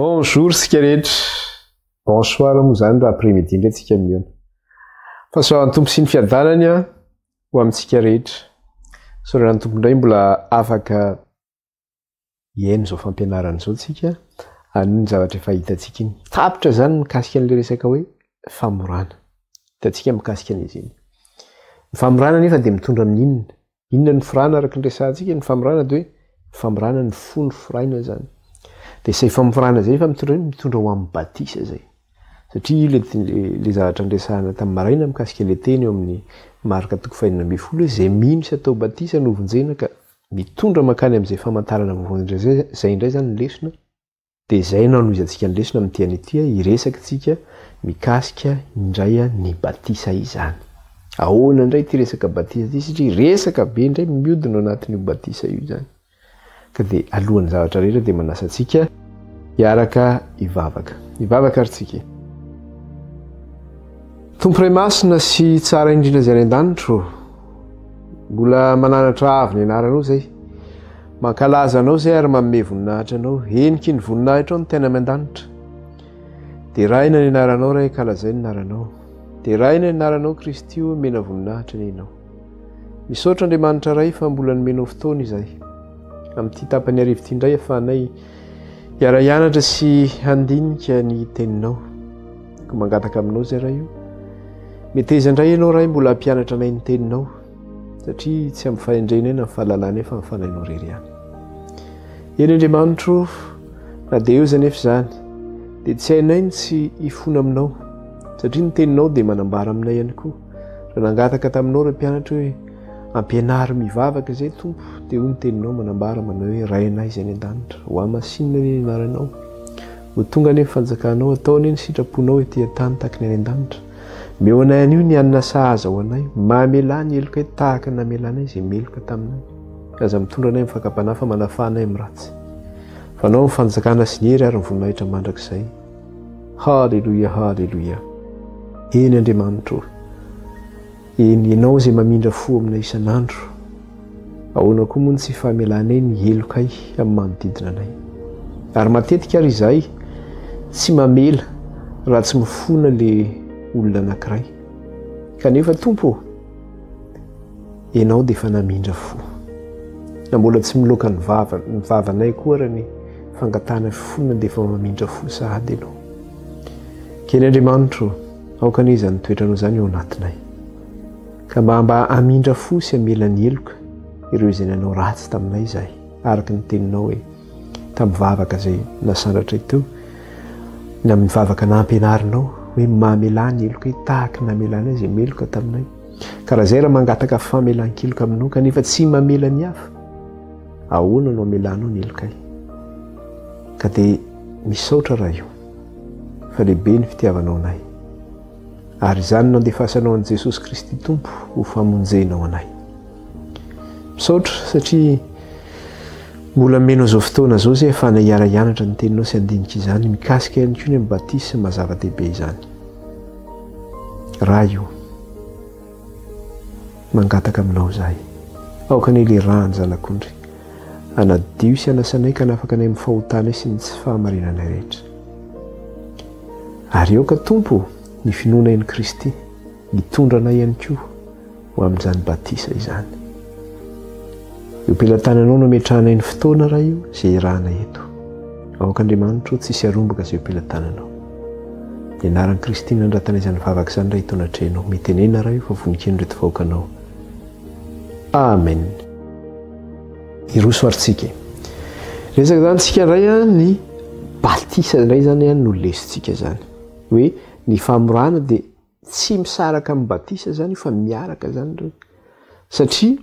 Bonjour tsika rehetra. Bonsoir moa zany raha après midi indray tsika mihaona. Fahasoavan'ny Tompo sy ny fiadanany ho amintsika rehetra. Isaorana ny Tompo indray mbola afaka hihaino izao fampianarana izao tsika anio ny zavatra efa hitantsika iny. Tapitra zany mikasika an'ilay resaka hoe famorana. Hitantsika mikasika an'izy iny. Ny famorana nefa dia mitondra amin'ny inona? Inona ny forana araka ny resahantsika? Ny famorana dia hoe famorana ny fo no foraina izany. Dia izay famorana izay efa mitondra inona? Mitondra ho amin'ny batisa izay. Satria io le le zavatra niresahana tamin'ny maraina mikasika ilay teny eo amin'ny Marka toko fahenina ambin'ny folo hoe izay mino sy atao batisa no vonjena ka mitondra mankany amin'izay famantarana vaovao indray izay indray izany ny lesona. Dia izay no hanohizantsika ny lesona amin'ity anio ity, hiresaka isika mikasika indray ny batisa izany. Ahoana indray ity resaka batisa ity satria resaka be indray mihodina ao anatin'io batisa io izany. Ka dia alohan'ny zavatra rehetra dia manasa antsika hiaraka hivavaka. Hivavaka ary tsika. Tompo Ray Masina sy tsara indrindra izay any an-danitra ô. Mbola mananatra avo ny anaranao izay. Mankalaza anao izay ary manome voninahitra anao. Heniky ny voninahitrao ny tena amin-danitra. Deraina ny anaranao Ray, ankalazaina ny anaranao. Deraina ny anaranao Kristy o, omena voninahitra anie ianao. Misaotra Andriamanitra Ray fa mbola nomenao fotoana izahay. Amin'ity tapany hariva ity indray ahafahanay hiara-hianatra sy handinika ny teninao. Koa mangataka aminao izay Ray o. Meteza indray ianao Ray mbola hampianatra anay ny teninao. Satria tsy amin'ny fahendrenay na ny fahalalanay fa ny fanahinao irery ihany. Eny Andriamanitro, na dia eo izy anefa izany, dia tsy hainay ny tsy hifona aminao, satria ny teninao dia manambara aminay ihany koa. Raha nangataka taminao ireo mpianatra hoe ampianaro mivavaka izay Tompo, dia hoy ny teninao manambara manao hoe Rainay izay any an-danitra, ho hamasinina anie ny anaranao, ho tonga anie ny fanjakanao, atao anie ny sitraponao ety an-tany tahaka ny any an-danitra. Omeo anay anio ny hanina sahaza ho anay, mamelà ny helokay tahaka ny namelanay izay meloka taminay. Aza mitondra anay amin'ny fakam-panahy fa manafaha anay amin'ny ratsy. Fa Anao ny fanjakana sy ny hery ary ny voninahitra mandrakizay. Haleloia, haleloia. Eny Andriamanitro ô. Eny, Ianao izay mamindra fo aminay isan'andro. Ahoana koa moa ny tsy famelanay ny helokay amin'ny manodidina anay? Ary matetika ary izahay tsy mamela raha tsy mifona le olona anankiray. Kanefa Tompo ô, Ianao dia efa namindra fo. Na mbola tsy miloaka ny vava, ny vavanay koa ary ny fangatahana fifonana dia efa mamindra fo sahady Ianao. Kely Andriamanitro ô, aoka anie izany toetranao izany ao anatinay. Ka mba mba hamindra fo sy hamela ny heloka ireo izay nanao ratsy taminay izahay, araka ny teninao hoe, tamin'ny vavaka izay nasandratray teo, ny amin'ny vavaka nampianarinao hoe mamelà ny helokay tahaka ny namelanay izay meloka taminay. Ka raha izay raha mangataka famelan-keloka aminao kanefa tsy mamela ny hafa, ahoana no hamelanao ny helokay? Ka dia misaotra Ray o, fa lehibe ny fitiavanao anay. Ary izany no nandefasanao an'i Jesosy Kristy Tompo ho famonjenao anay. Misaotra satria mbola meno izao fotoana izao izay ahafahana hiara-hianatra ny teninao sy handinika izany mikasika ihany koa ny amin'ny batisa maha zava-dehibe izany. Ray o, mangataka aminao izahay. Aoka anie ilay ràn'ny Zanak'ondry hanadio sy hanasanay ka hanafaka anay amin'ny fahotanay sy ny tsy fahamarinanay rehetra. Ary aoka Tompo ô, ny finoanay an'i Kristy hitondra anay ihany koa ho amin'izany batisa izany. Eo am-pelatananao no ametrahanay ny fotoana Ray o, izay iarahanay eto. Aoka Andriamanitro tsy hisy harombaka izay eo am-pelatananao. Ny anaran'i Kristy no nanoratanay izany vavaka izany Ray eto anatrehanao. Mitenena Ray o fa vonon-keno ireto vahoakanao. Amen. Hiroso ary tsika e. Resaka zany tsika indray a ny batisa indray zany a no lesotsika zany. Hoe ny famorana dia tsy misaraka amin'ny batisa zany io fa miaraka zany ireo. Satria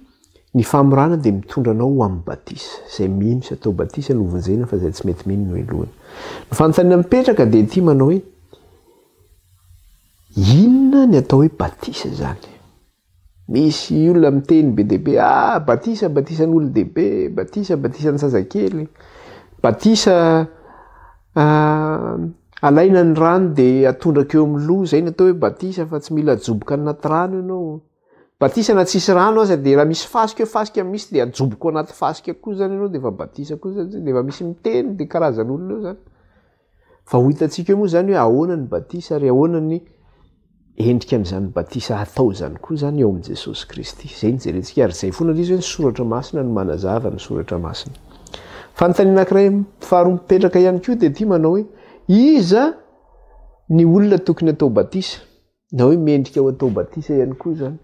ny famorana dia mitondra anao ho amin'ny batisa. Izay mino sy atao batisa no vonjena fa izay tsy mety mino no helohina. Ny fanontaniana mipetraka dia ity manao hoe inona ny atao hoe batisa zany? Misy olona miteny be dia be, ah batisa batisan'olon-dehibe, batisa batisan'ny zazakely, batisa alaina ny rano dia atondraka eo amin'ny loha, izay no atao hoe batisa fa tsy mila ajoboka anaty rano ianao. Batisa na tsisy rano aza dia raha misy fasika eo, fasika misy dia ajoboko anaty fasika koa izany ianao dia efa batisa koa izany, dia efa misy miteny dia karazan'olona eo izany. Fa ho hitantsika eo moa izany hoe ahoana ny batisa ary ahoana ny endrika an'izany batisa atao izany koa izany eo amin'i Jesosy Kristy. Izay no jerentsika ary izay foana ilay izy hoe ny soratra masina no manazava ny soratra masina. Fanontaniana anankiray faharoa mipetraka ihany koa dia ity manao hoe iza ny olona tokony atao batisa na hoe mendrika ho atao batisa ihany koa izany.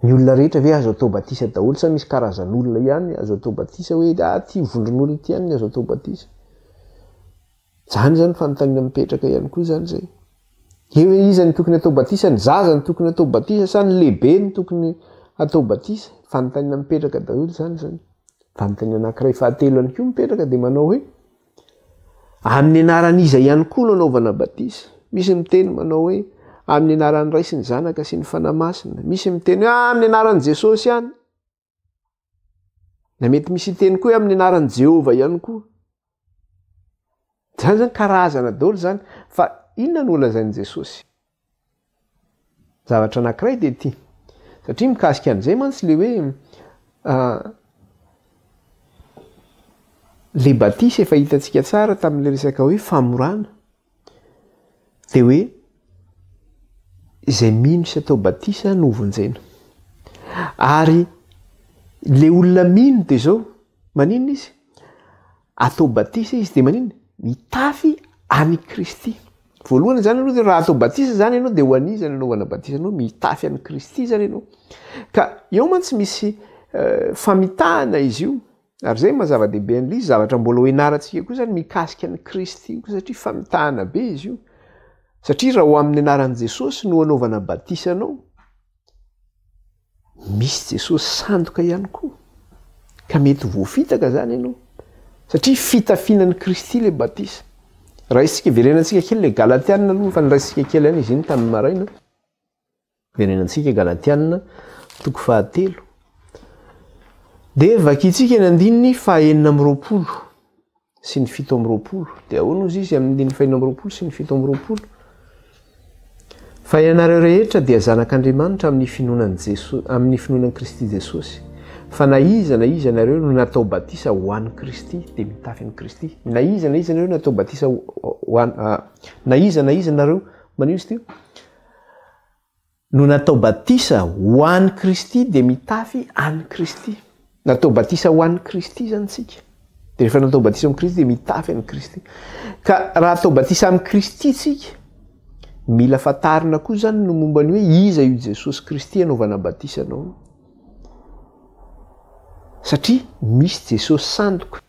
Ny olona rehetra ve azo atao batisa daholo sa misy karazan'olona ihany azo atao batisa hoe ah ty vondron'olona ity ihany ny azo atao batisa? Zany zany fanontaniana mipetraka ihany koa zany zay. He hoe iza ny tokony atao batisa, ny zaza ny tokony atao batisa sa ny lehibe ny tokony atao batisa? Fanontaniana mipetraka daholo zany zany. Fanontaniana anankiray fahatelo ihany koa mipetraka dia manao hoe Amin'ny anaran'iza ihany koa no anaovana batisa? Misy miteny manao hoe amin'ny anaran'ny Ray sy ny Zanaka sy ny Fanahy Masina. Misy miteny hoe ah, amin'ny anaran'i Jesosy ihany. Na mety misy hiteny koa hoe amin'ny anaran'i Jehovah ihany koa. Zany zany karazana daholo zany. Fa inona no lazain'i Jesosy? Zavatra anankiray dia ity, satria mikasika an'izay mantsy le hoe le batisa efa hitantsika tsara tamin'le resaka hoe famorana, dia hoe izay mino sy atao batisa no hovonjena. Ary le olona mino dia zao, maninona izy? Atao batisa izy dia maninona? Mitafy an'i Kristy. Voalohany izany aloha dia raha atao batisa izany ianao dia ho an'iza no anaovana batisa anao? Mitafy an'i Kristy izany ianao. Ka eo mantsy misy eh, famitahana izy io. Ary izay maha zava-dehibe an'ilay izy, zavatra mbola ho ianarantsika koa izany mikasika an'i Kristy io koa satria famitahana be izy io. Satria raha ho amin'ny anaran'i Jesosy no anaovana batisa anao, Misy Jesosy sandoka ihany koa ka mety ho voafitaka zany ianao satria fitafiana an'i Kristy ilay batisa. Raisitsika, verenantsika kely ilay Galatiana aloha fa niraisitsika kely ihany izy iny tamin'ny maraina. Verenantsika Galatiana toko fahatelo. Dia vakintsika ny andininy faha 26. sy ny 27. Dia ahoana ozy izy amin'ny andininy fahenina amby roapolo sy ny 27? Fa ianareo rehetra dia zanak'Andriamanitra amin'ny finoana an'i Jeso, amin'ny finoana an'i Kristy Jesosy. Fa na iza na iza ianareo no natao batisa ho an'i Kristy, dia mitafy an'i Kristy. Na iza na iza ianareo natao batisa ho an, na iza na iza ianareo, manino izy ity? No natao batisa ho an'i Kristy dia mitafy an'i Kristy. Natao batisa ho an'i Kristy izany isika. Dia rehefa natao batisa amin'i Kristy dia mitafy an'i Kristy. Ka raha atao batisa amin'i Kristy isika, mila fantarina koa izany no momba ny hoe iza io Jesosy Kristy anaovana batisa anao. Satria misy Jesosy sandoka.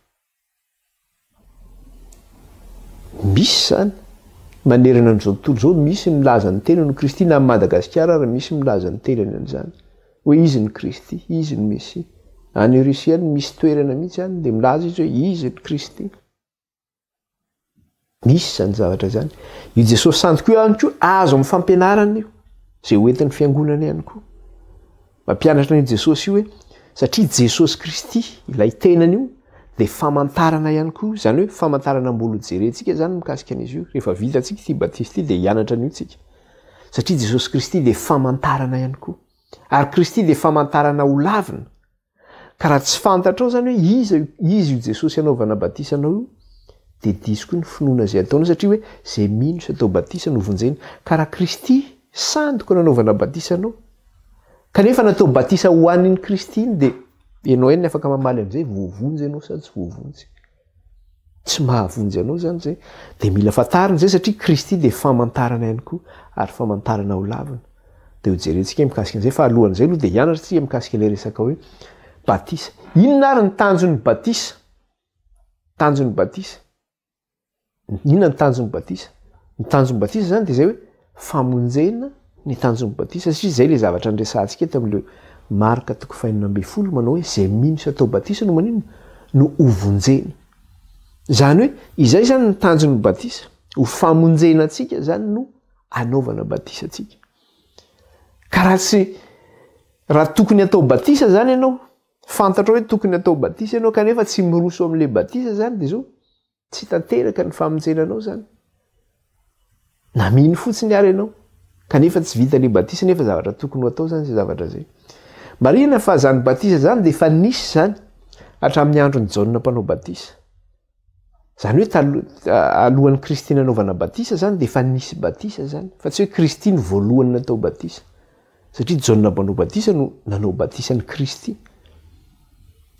Misy izany. Manerana an'izao tontolo izao misy milaza ny tenany ho Kristy, na Madagasikara ary misy milaza ny tenany an'izany. Hoe izy ny Kristy, izy ny Mesia. Any Russie any misy toerana mihitsy any dia milaza izy hoe izy ny Kristy. Misy izany zavatra izany. Io Jesosy sandoka io ihany koa azo amin'ny fampianarana io, izay ho entin'ny fiangonana ihany koa. Mampianatra an'io Jesosy io hoe satria Jesosy Kristy, ilay tenany io, dia famantarana ihany koa, izany hoe famantarana mbola ho jerentsika izany mikasika an'izy io. Rehefa vitantsika ity batisa ity dia hianatra an'io tsika. Satria Jesosy Kristy dia famantarana ihany koa. Ary Kristy dia famantarana ho lavina. Ka raha tsy fantatrao zany hoe iza iza io Jesosy anaovana batisa anao io dia diso koa ny finoana izay ataonao satria hoe izay mino sy atao batisa no vonjena. Ka raha Kristy sandoka no anaovana batisa anao kanefa natao batisa ho an'iny Kristy iny dia ianao ihany ny afaka mamaly an'izay voavonjy ianao sa tsy voavonjy. Tsy mahavonjy anao izany izay. Dia mila fantarina izay satria Kristy dia famantarana ihany koa ary famantarana ho lavina. Dia ho jerentsika mikasika an'izay fa alohan'izay aloha dia hianatra isika mikasika ilay resaka hoe batisa. Inona ary ny tanjon'ny batisa? Tanjon'ny batisa. Inona ny tanjon'ny batisa? Ny tanjon'ny batisa izany dia izay hoe famonjena ny tanjon'ny batisa satria izay ilay zavatra niresahantsika eto amin'ilay Marka toko fahenina ambin'ny folo manao hoe izay mino sy atao batisa no maninona? No hovonjena. Izany hoe izay izany ny tanjon'ny batisa, ho famonjena antsika izany no anaovana batisa antsika. Ka raha tsy raha tokony atao batisa izany ianao, fantatrao hoe tokony atao batisa ianao kanefa tsy miroso amin'ilay batisa izany dia izao Tsy tanteraka ny famonjena anao izany. Na mino fotsiny ary ianao, kanefa tsy vita ilay batisa nefa zavatra tokony ho atao izany izay zavatra izay. Marihina fa izany batisa izany dia efa nisy izany hatramin'ny andron'i Jaona mpanao batisa. Izany hoe talo- alohan'i Kristy nanaovana batisa izany dia efa nisy batisa izany, fa tsy hoe Kristy no voalohany natao batisa. Satria Jaona mpanao batisa no nanao batisa an'i Kristy.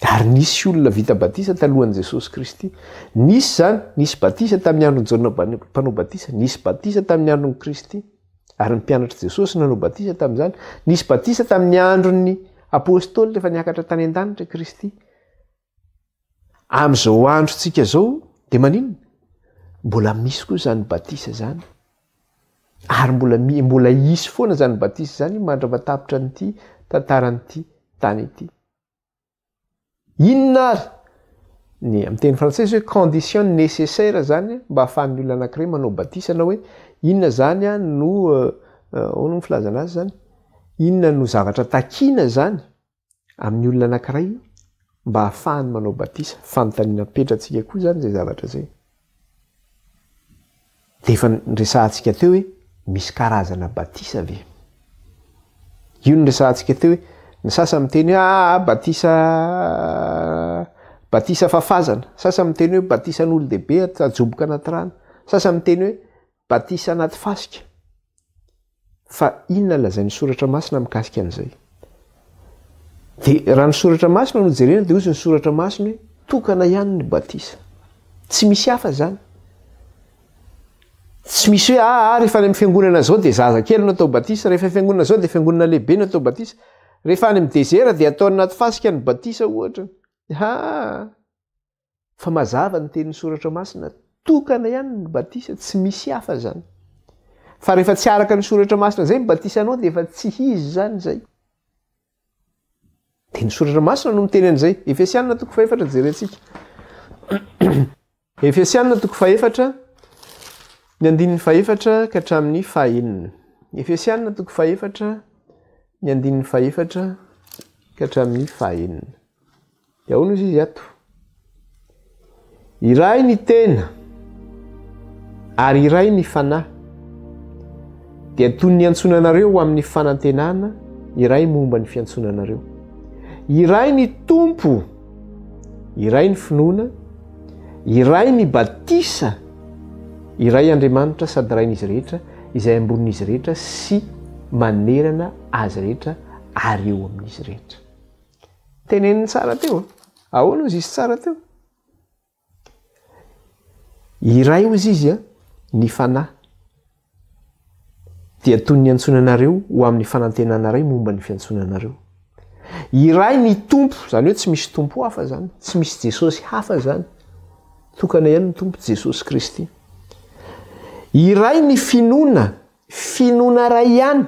Ary nisy olona vita batisa talohan'i Jesosy Kristy. Nisy izany, nisy batisa tamin'ny andron'i Jaona mpanao batisa, nisy batisa tamin'ny andron'i Kristy. Ary ny mpianatr'i Jesosy nanao batisa tamin'izany. Nisy batisa tamin'ny andron'ny apôstôly rehefa niakatra tany an-danitra Kristy. Amin'izao androntsika izao dia maninona? Mbola misy koa izany batisa izany. Ary mbola mbola hisy foana izany batisa izany mandra-patapitra an'ity tantaran'ity tany ity. Inona ary ny amin'ny teny frantsay hoe condition nécessaire izany mba ahafahan'ny olona anankiray manao batisa na hoe inona izany no ahoana ny filazana azy izany? Inona no zavatra takiana izany amin'ny olona anankiray mba hahafahany manao batisa. Fanontaniana apetratsika koa izany izay zavatra izay. Dia efa niresahantsika teo hoe misy karazana batisa ve? Io no niresahantsika teo hoe ny sasany miteny hoe aa batisa batisa fafazana, sasany miteny hoe batisan'olon-dehibe ajoboka anaty rano, sasany miteny hoe Batisa anaty fasika. Fa inona lazain'ny soratra masina mikasika an'izay? Dia raha ny soratra masina no jerena dia hozy ny soratra masina hoe tokana ihany ny batisa. Tsy misy hafa izany. Tsy misy hoe aa ah, rehefa any amin'ny fiangonana izao dia zaza kely no atao batisa, rehefa fiangonana izao dia fiangonana lehibe no atao batisa. Rehefa any amin'ny dezera dia atao anaty fasika ny batisa ohatra. Ha! Fa mazava ny tenin'ny Soratra Masina, tokana ihany ny batisa, tsy misy hafa izany. Fa rehefa tsy araka ny Soratra Masina izay ny batisanao dia efa tsy izy izany izay. Dia ny Soratra Masina no miteny an'izay. Efesianina toko fahefatra jerentsika. Efesianina toko fahefatra, ny andininy fahefatra ka hatramin'ny fahenina. Efesianina toko fahefatra, ny andininy fahefatra ka hatramin'ny fahenina. Dia ahoana ozy izy ato? Iray ny tena ary iray ny fanahy. Dia toy ny niantsoana anareo ho amin'ny fanantenana iray momba ny fiantsoana anareo. Iray ny Tompo, iray ny finoana, iray ny batisa, iray Andriamanitra sady Rain'izy rehetra, izay ambonin'izy rehetra sy manerana azy rehetra ary eo amin'izy rehetra. Teneniny tsara teo. Ahoana ozy izy tsara teo? Iray ozy izy a, ny fanahy. Dia toy ny niantsoana anareo ho amin'ny fanantenana iray momba ny fiantsoana anareo. Iray ny Tompo, izany hoe tsy misy Tompo hafa izany, tsy misy Jesosy hafa izany. Tokana ihany ny Tompo, Jesosy Kristy. Iray ny finoana, finoana iray ihany.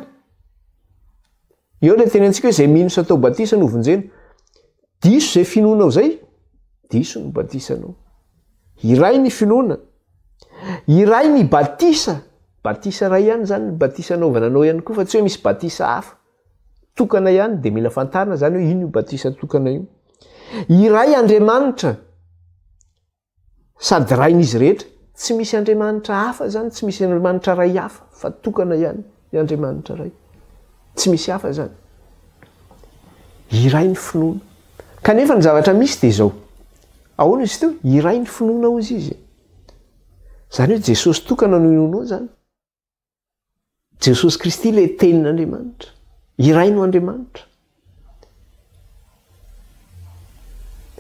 Eo ilay tenentsika hoe izay mino sy atao batisa no vonjena. Diso izay finoanao izay, diso ny batisanao. Iray ny finoana, iray ny batisa, batisa iray ihany izany ny batisa anaovana anao ihany koa fa tsy hoe misy batisa hafa. Tokana ihany dia mila fantarina izany hoe ino io batisa tokana io. Iray Andriamanitra. Sady Rain'izy rehetra. Tsy misy Andriamanitra hafa izany, tsy misy Andriamanitra Ray hafa, fa tokana ihany ny Andriamanitra Ray. Tsy misy hafa izany. Iray ny finoana. Kanefa ny zavatra misy dia izao. Ahoana izy teo? Iray ny finoana hozy izy. Izany hoe Jesosy tokana no inoanao izany. Jesosy Kristy ilay Tenin'Andriamanitra. Iray no Andriamanitra.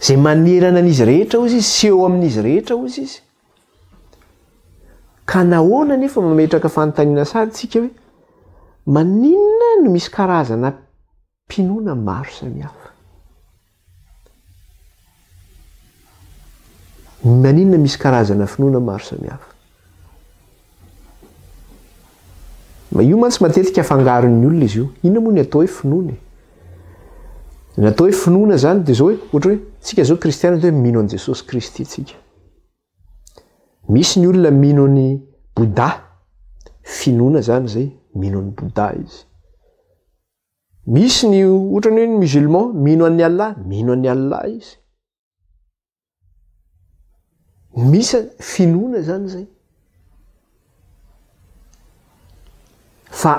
Izay manerana an'izy rehetra hozy izy, sy eo amin'izy rehetra hozy izy. Ka nahoana nefa mametraka fanontaniana sady tsika hoe maninona no misy karazana Mpinoana maro samihafa. Maninona misy karazana finoana maro samihafa? Io mantsy matetika afangaron'ny olona izy io. Inona moa ny atao hoe finoana e? Ny atao hoe finoana izany dia izao hoe, ohatra hoe tsika izao kristiana dia hoe mino an'i Jesosy Kristy tsika. Misy ny olona mino an'i Bouddha, finoana izany izay, mino an'i Bouddha izy. Misy ny ohatrany hoe ny musulman mino an'i Allah, mino an'i Allah izy. Misy finoana zany zay. Fa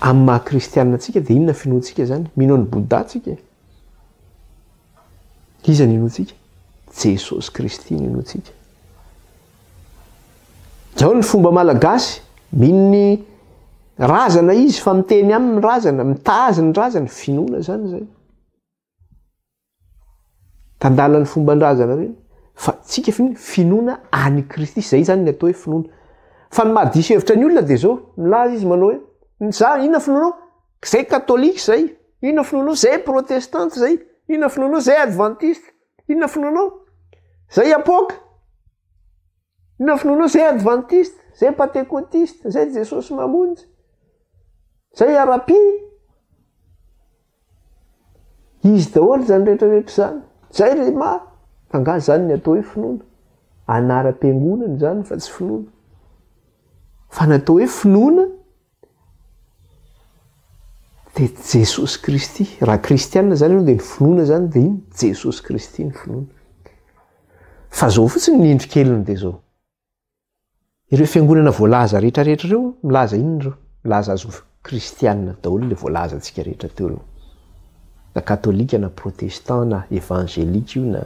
amin'ny maha kristianina antsika dia inona finoantsika zany? Mino an'i Bouddha tsika e. Iza ny inoantsika? Jesosy Kristy ny inoantsika. Zao ny fomba malagasy, mino ny razana izy fa miteny aminy ny razana, mitaha azy ny razana, finoana zany zay. Tandala ny fomban-drazana reny. Fa tsika finoana, finoana an'i Kristy, zay zany ny atao hoe finoana. Fa ny mahadiso hevitra ny olona dia zao, milaza izy manao hoe, za inona finoanao? Zay katolika zay, inona finoanao? Zay protestanta zay, inona finoanao? Zay advantista, inona finoanao? Zay apoka. Inona finoanao? Zay advantista, zay pantekotista, zay Jesosy mamonjy, zay arapi. Izy daholo izany rehetra rehetra izany. Zay rema. Fa angaha izany ny atao hoe finoana? Anaram-piangonana izany fa tsy finoana. Fa ny atao hoe finoana dia Jesosy Kristy. Raha kristianina izany ianao dia ny finoana izany dia iny Jesosy Kristy ny finoana. Fa zao fotsiny ny indro keliny dia zao. Ireo fiangonana voalaza rehetra rehetra ireo milaza inona ireo? Milaza azy ho kristianina daholo ilay voalazantsika rehetra teo ireo. Na katolika na protestant na evangelika io na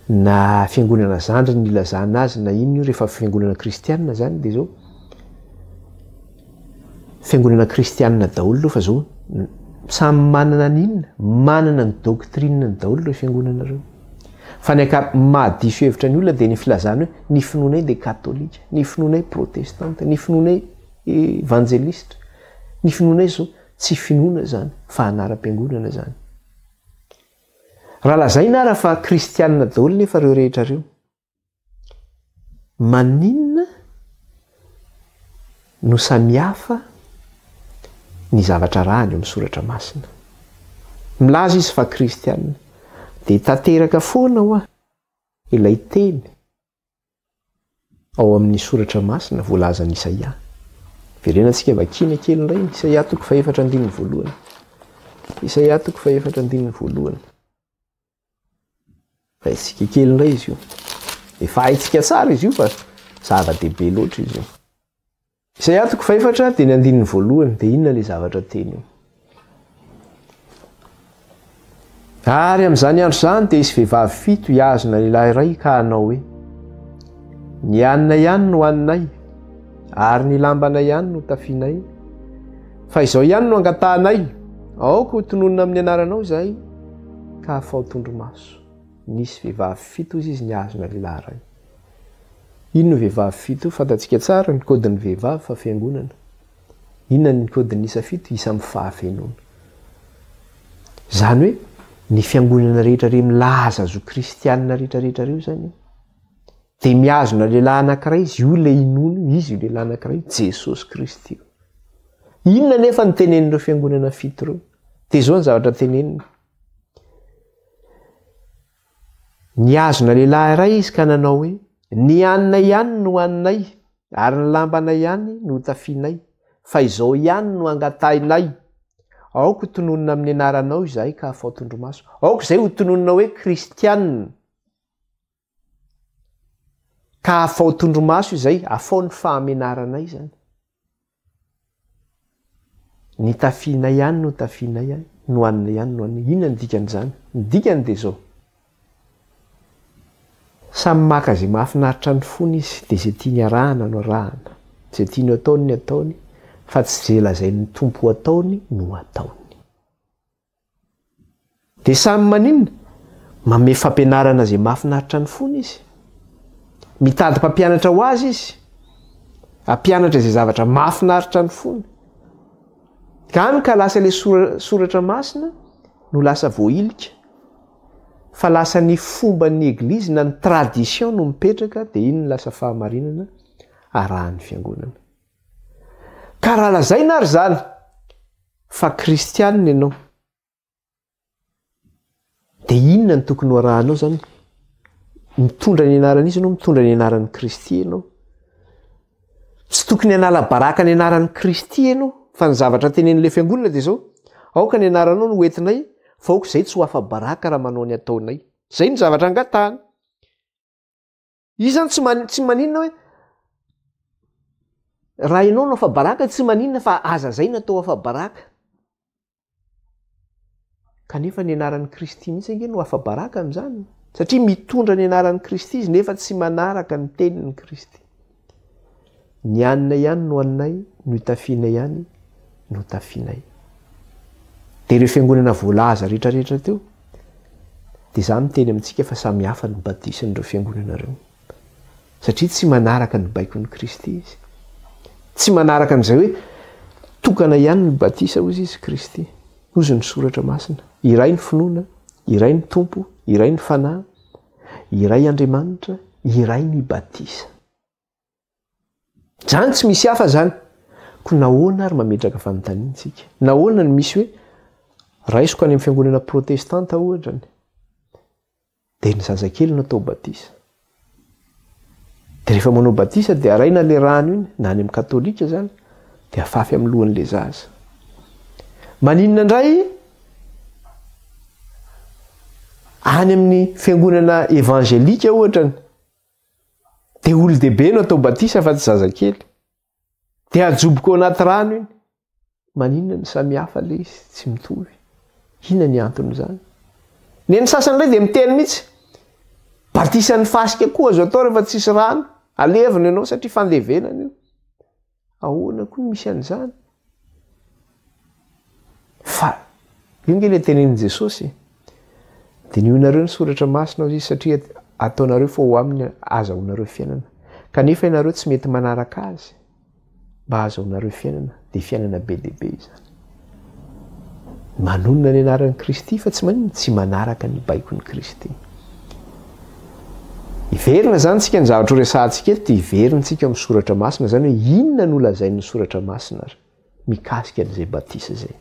na fiangonana zandriny ilazana azy na inona io rehefa fiangonana kristianina zany dia zao. Fiangonana kristianina daholo ireo fa zao samy manana ny inona? Manana ny doctrine-ny daholo ireo fiangonana ireo. Fa ny anka mahadiso hevitra ny olona dia ny filazana hoe ny finoanay dia katolika, ny finoanay protestanta, ny finoanay evanjelistra, ny finoanay zao. Tsy finoana izany fa anaram-piangonana izany. Raha lazaina ara fa kristianina daholo nefa ireo rehetra ireo. Maninona no samihafa ny zavatra arahany eo amin'ny soratra masina? Milaza izy fa kristiana. Dia tanteraka foana hoa ilay teny ao amin'ny soratra masina voalazan'i Isaia. Verenantsika vakiana kely indray Isaia toko fahefatra andininy voalohany. Isaia toko fahefatra andininy voalohany. Haintsika kely indray izy io. Efa haintsika tsara izy io fa zava-dehibe loatra izy io. Isaia toko fahefatra dia ny andininy voalohany dia inona ilay zavatra teny io? Ary amin'izany andro izany dia hisy vehivavy fito hihazona lehilahy iray ka hanao hoe, Ny haninay ihany no haninay, ary ny lambanay ihany no tafianay, fa izao ihany no angatahanay, aoka ho tononina amin'ny anaranao izahay, ka afaho tondromaso. Nisy vehivavy fito hozy izy nihazona lehilahy iray. Inona io vehivavy fito io? Fantatsika tsara ny kaodin'ny vehivavy fa fiangonana. Inona ny kaodin'ny isa fito? Isa amin'ny fahafenoana. Izany hoe ny fiangonana rehetra re milaza azy ho kristianina rehetra rehetra reo izany dia mihazona lehilahy anankiray izy, io ilay inoana io, izy io lehilahy anankiray io, Jesosy Kristy io. Inona nefa ny tenenin'ireo fiangonana fito ireo? Dia izao ny zavatra teneniny. Nihazona lehilahy iray izy ka nanao hoe, Ny haninay ihany no haninay, ary ny lambanay ihany no hotafianay, fa izao ihany no angatahinay, Aoka ho tononina amin'ny anaranao izahay ka afaho tondromaso. Aoka izay ho tononina hoe Kristianina. Ka afaho tondromaso izay, afaho ny fahamenaranay izany. Ny tafianay ihany no tafianay an, ny hohaninay ihany no hohaninay. Inona ny dikan'izany? Ny dikany dia izao, samy maka izay mahafinaritra ny fony izy, dia izay tiany arahana no arahana, izay tiany ho ataony ny ataony, fa tsy izay lazain'ny Tompo ho ataony no ataony. Dia samy maninona? Manome fampianarana izay mahafinaritra ny fony izy. Mitady mpampianatra ho azy izy. Hampianatra izay zavatra mahafinaritra ny fony. Hany ka lasa ilay soratra masina no lasa voahilika. Fa lasa ny fomban'ny eglizy na ny tradition no mipetraka dia iny no lasa fahamarinana arahan'ny fiangonana. Ka raha lazaina ary izany fa kristianina ianao, Dia inona no tokony ho arahanao izany? Mitondra ny anaran'iza ianao? Mitondra ny anaran'i Kristy ianao. Tsy tokony hanala baraka ny anaran'i Kristy ianao, fa ny zavatra tenenin'ilay fiangonana dia izao, aoka ny anaranao no hoentinay, fa aoka izay tsy ho afa-baraka raha manao ny ataonay. Izay no zavatra angatahana. Izy zany tsy man- tsy maninona hoe raha ianao no afa-baraka tsy maninona fa aza zay no atao afa-baraka. Kanefa ny anaran'i Kristy mihitsy ange no afa-baraka amin'izany. Satria mitondra ny anaran'i Kristy izy nefa tsy manaraka ny tenin'i Kristy. Ny haninay ihany no haninay, ny hotafianay ihany no hotafianay. Dia ireo fiangonana voalaza rehetrarehetra teo, dia izaho miteny amintsika fa samy hafa ny batisan'ireo fiangonana ireo. Satria tsy manaraka ny baikon'i Kristy izy. Tsy manaraka an'izay hoe tokana ihany ny batisa hozy izy Kristy. Hozy ny soratra masina. Iray ny finoana, iray ny Tompo, iray ny Fanahy, iray Andriamanitra, iray ny batisa. Zany tsy misy hafa zany. Koa nahoana ary mametraka fanontaniana isika? Nahoana no misy hoe raisiko any amin'ny fiangonana protestanta ohatra ny dia ny zazakely no atao batisa. Dia rehefa manao batisa dia araina le rano iny na any amin'ny katolika zany dia afafy amin'ny lohan'le zaza. Maninona indray any amin'ny fiangonana evangelika ohatra ny Dia olon-dehibe no atao batisa fa tsy zazakely. Dia ajoboko ao anaty rano iny. Maninona no samy hafa ilay izy? Tsy mitovy. Inona ny anton'izany? Ny an'ny sasany indray dia miteny mihitsy. Batisan'ny fasika koa azo atao rehefa tsisy rano. Alevina ianao satria fandevenana io. Ahoana koa misy an'izany? Fa io nge le tenenin'i Jesosy e. Dinihonareo ny soratra masina hozy izy satria ataonareo fa ho aminy azahoanareo fiainana. Kanefa ianareo tsy mety manaraka azy mba hahazahoanareo fiainana, dia fiainana be dia be izany. Manonona ny anaran'i Kristy fa tsy maninona? Tsy manaraka ny baikon'i Kristy. Hiverina izany tsika ny zavatra ho resahantsika eto dia hiverina tsika amin'ny soratra masina izany hoe inona no lazain'ny soratra masina ary mikasika an'izay batisa izay.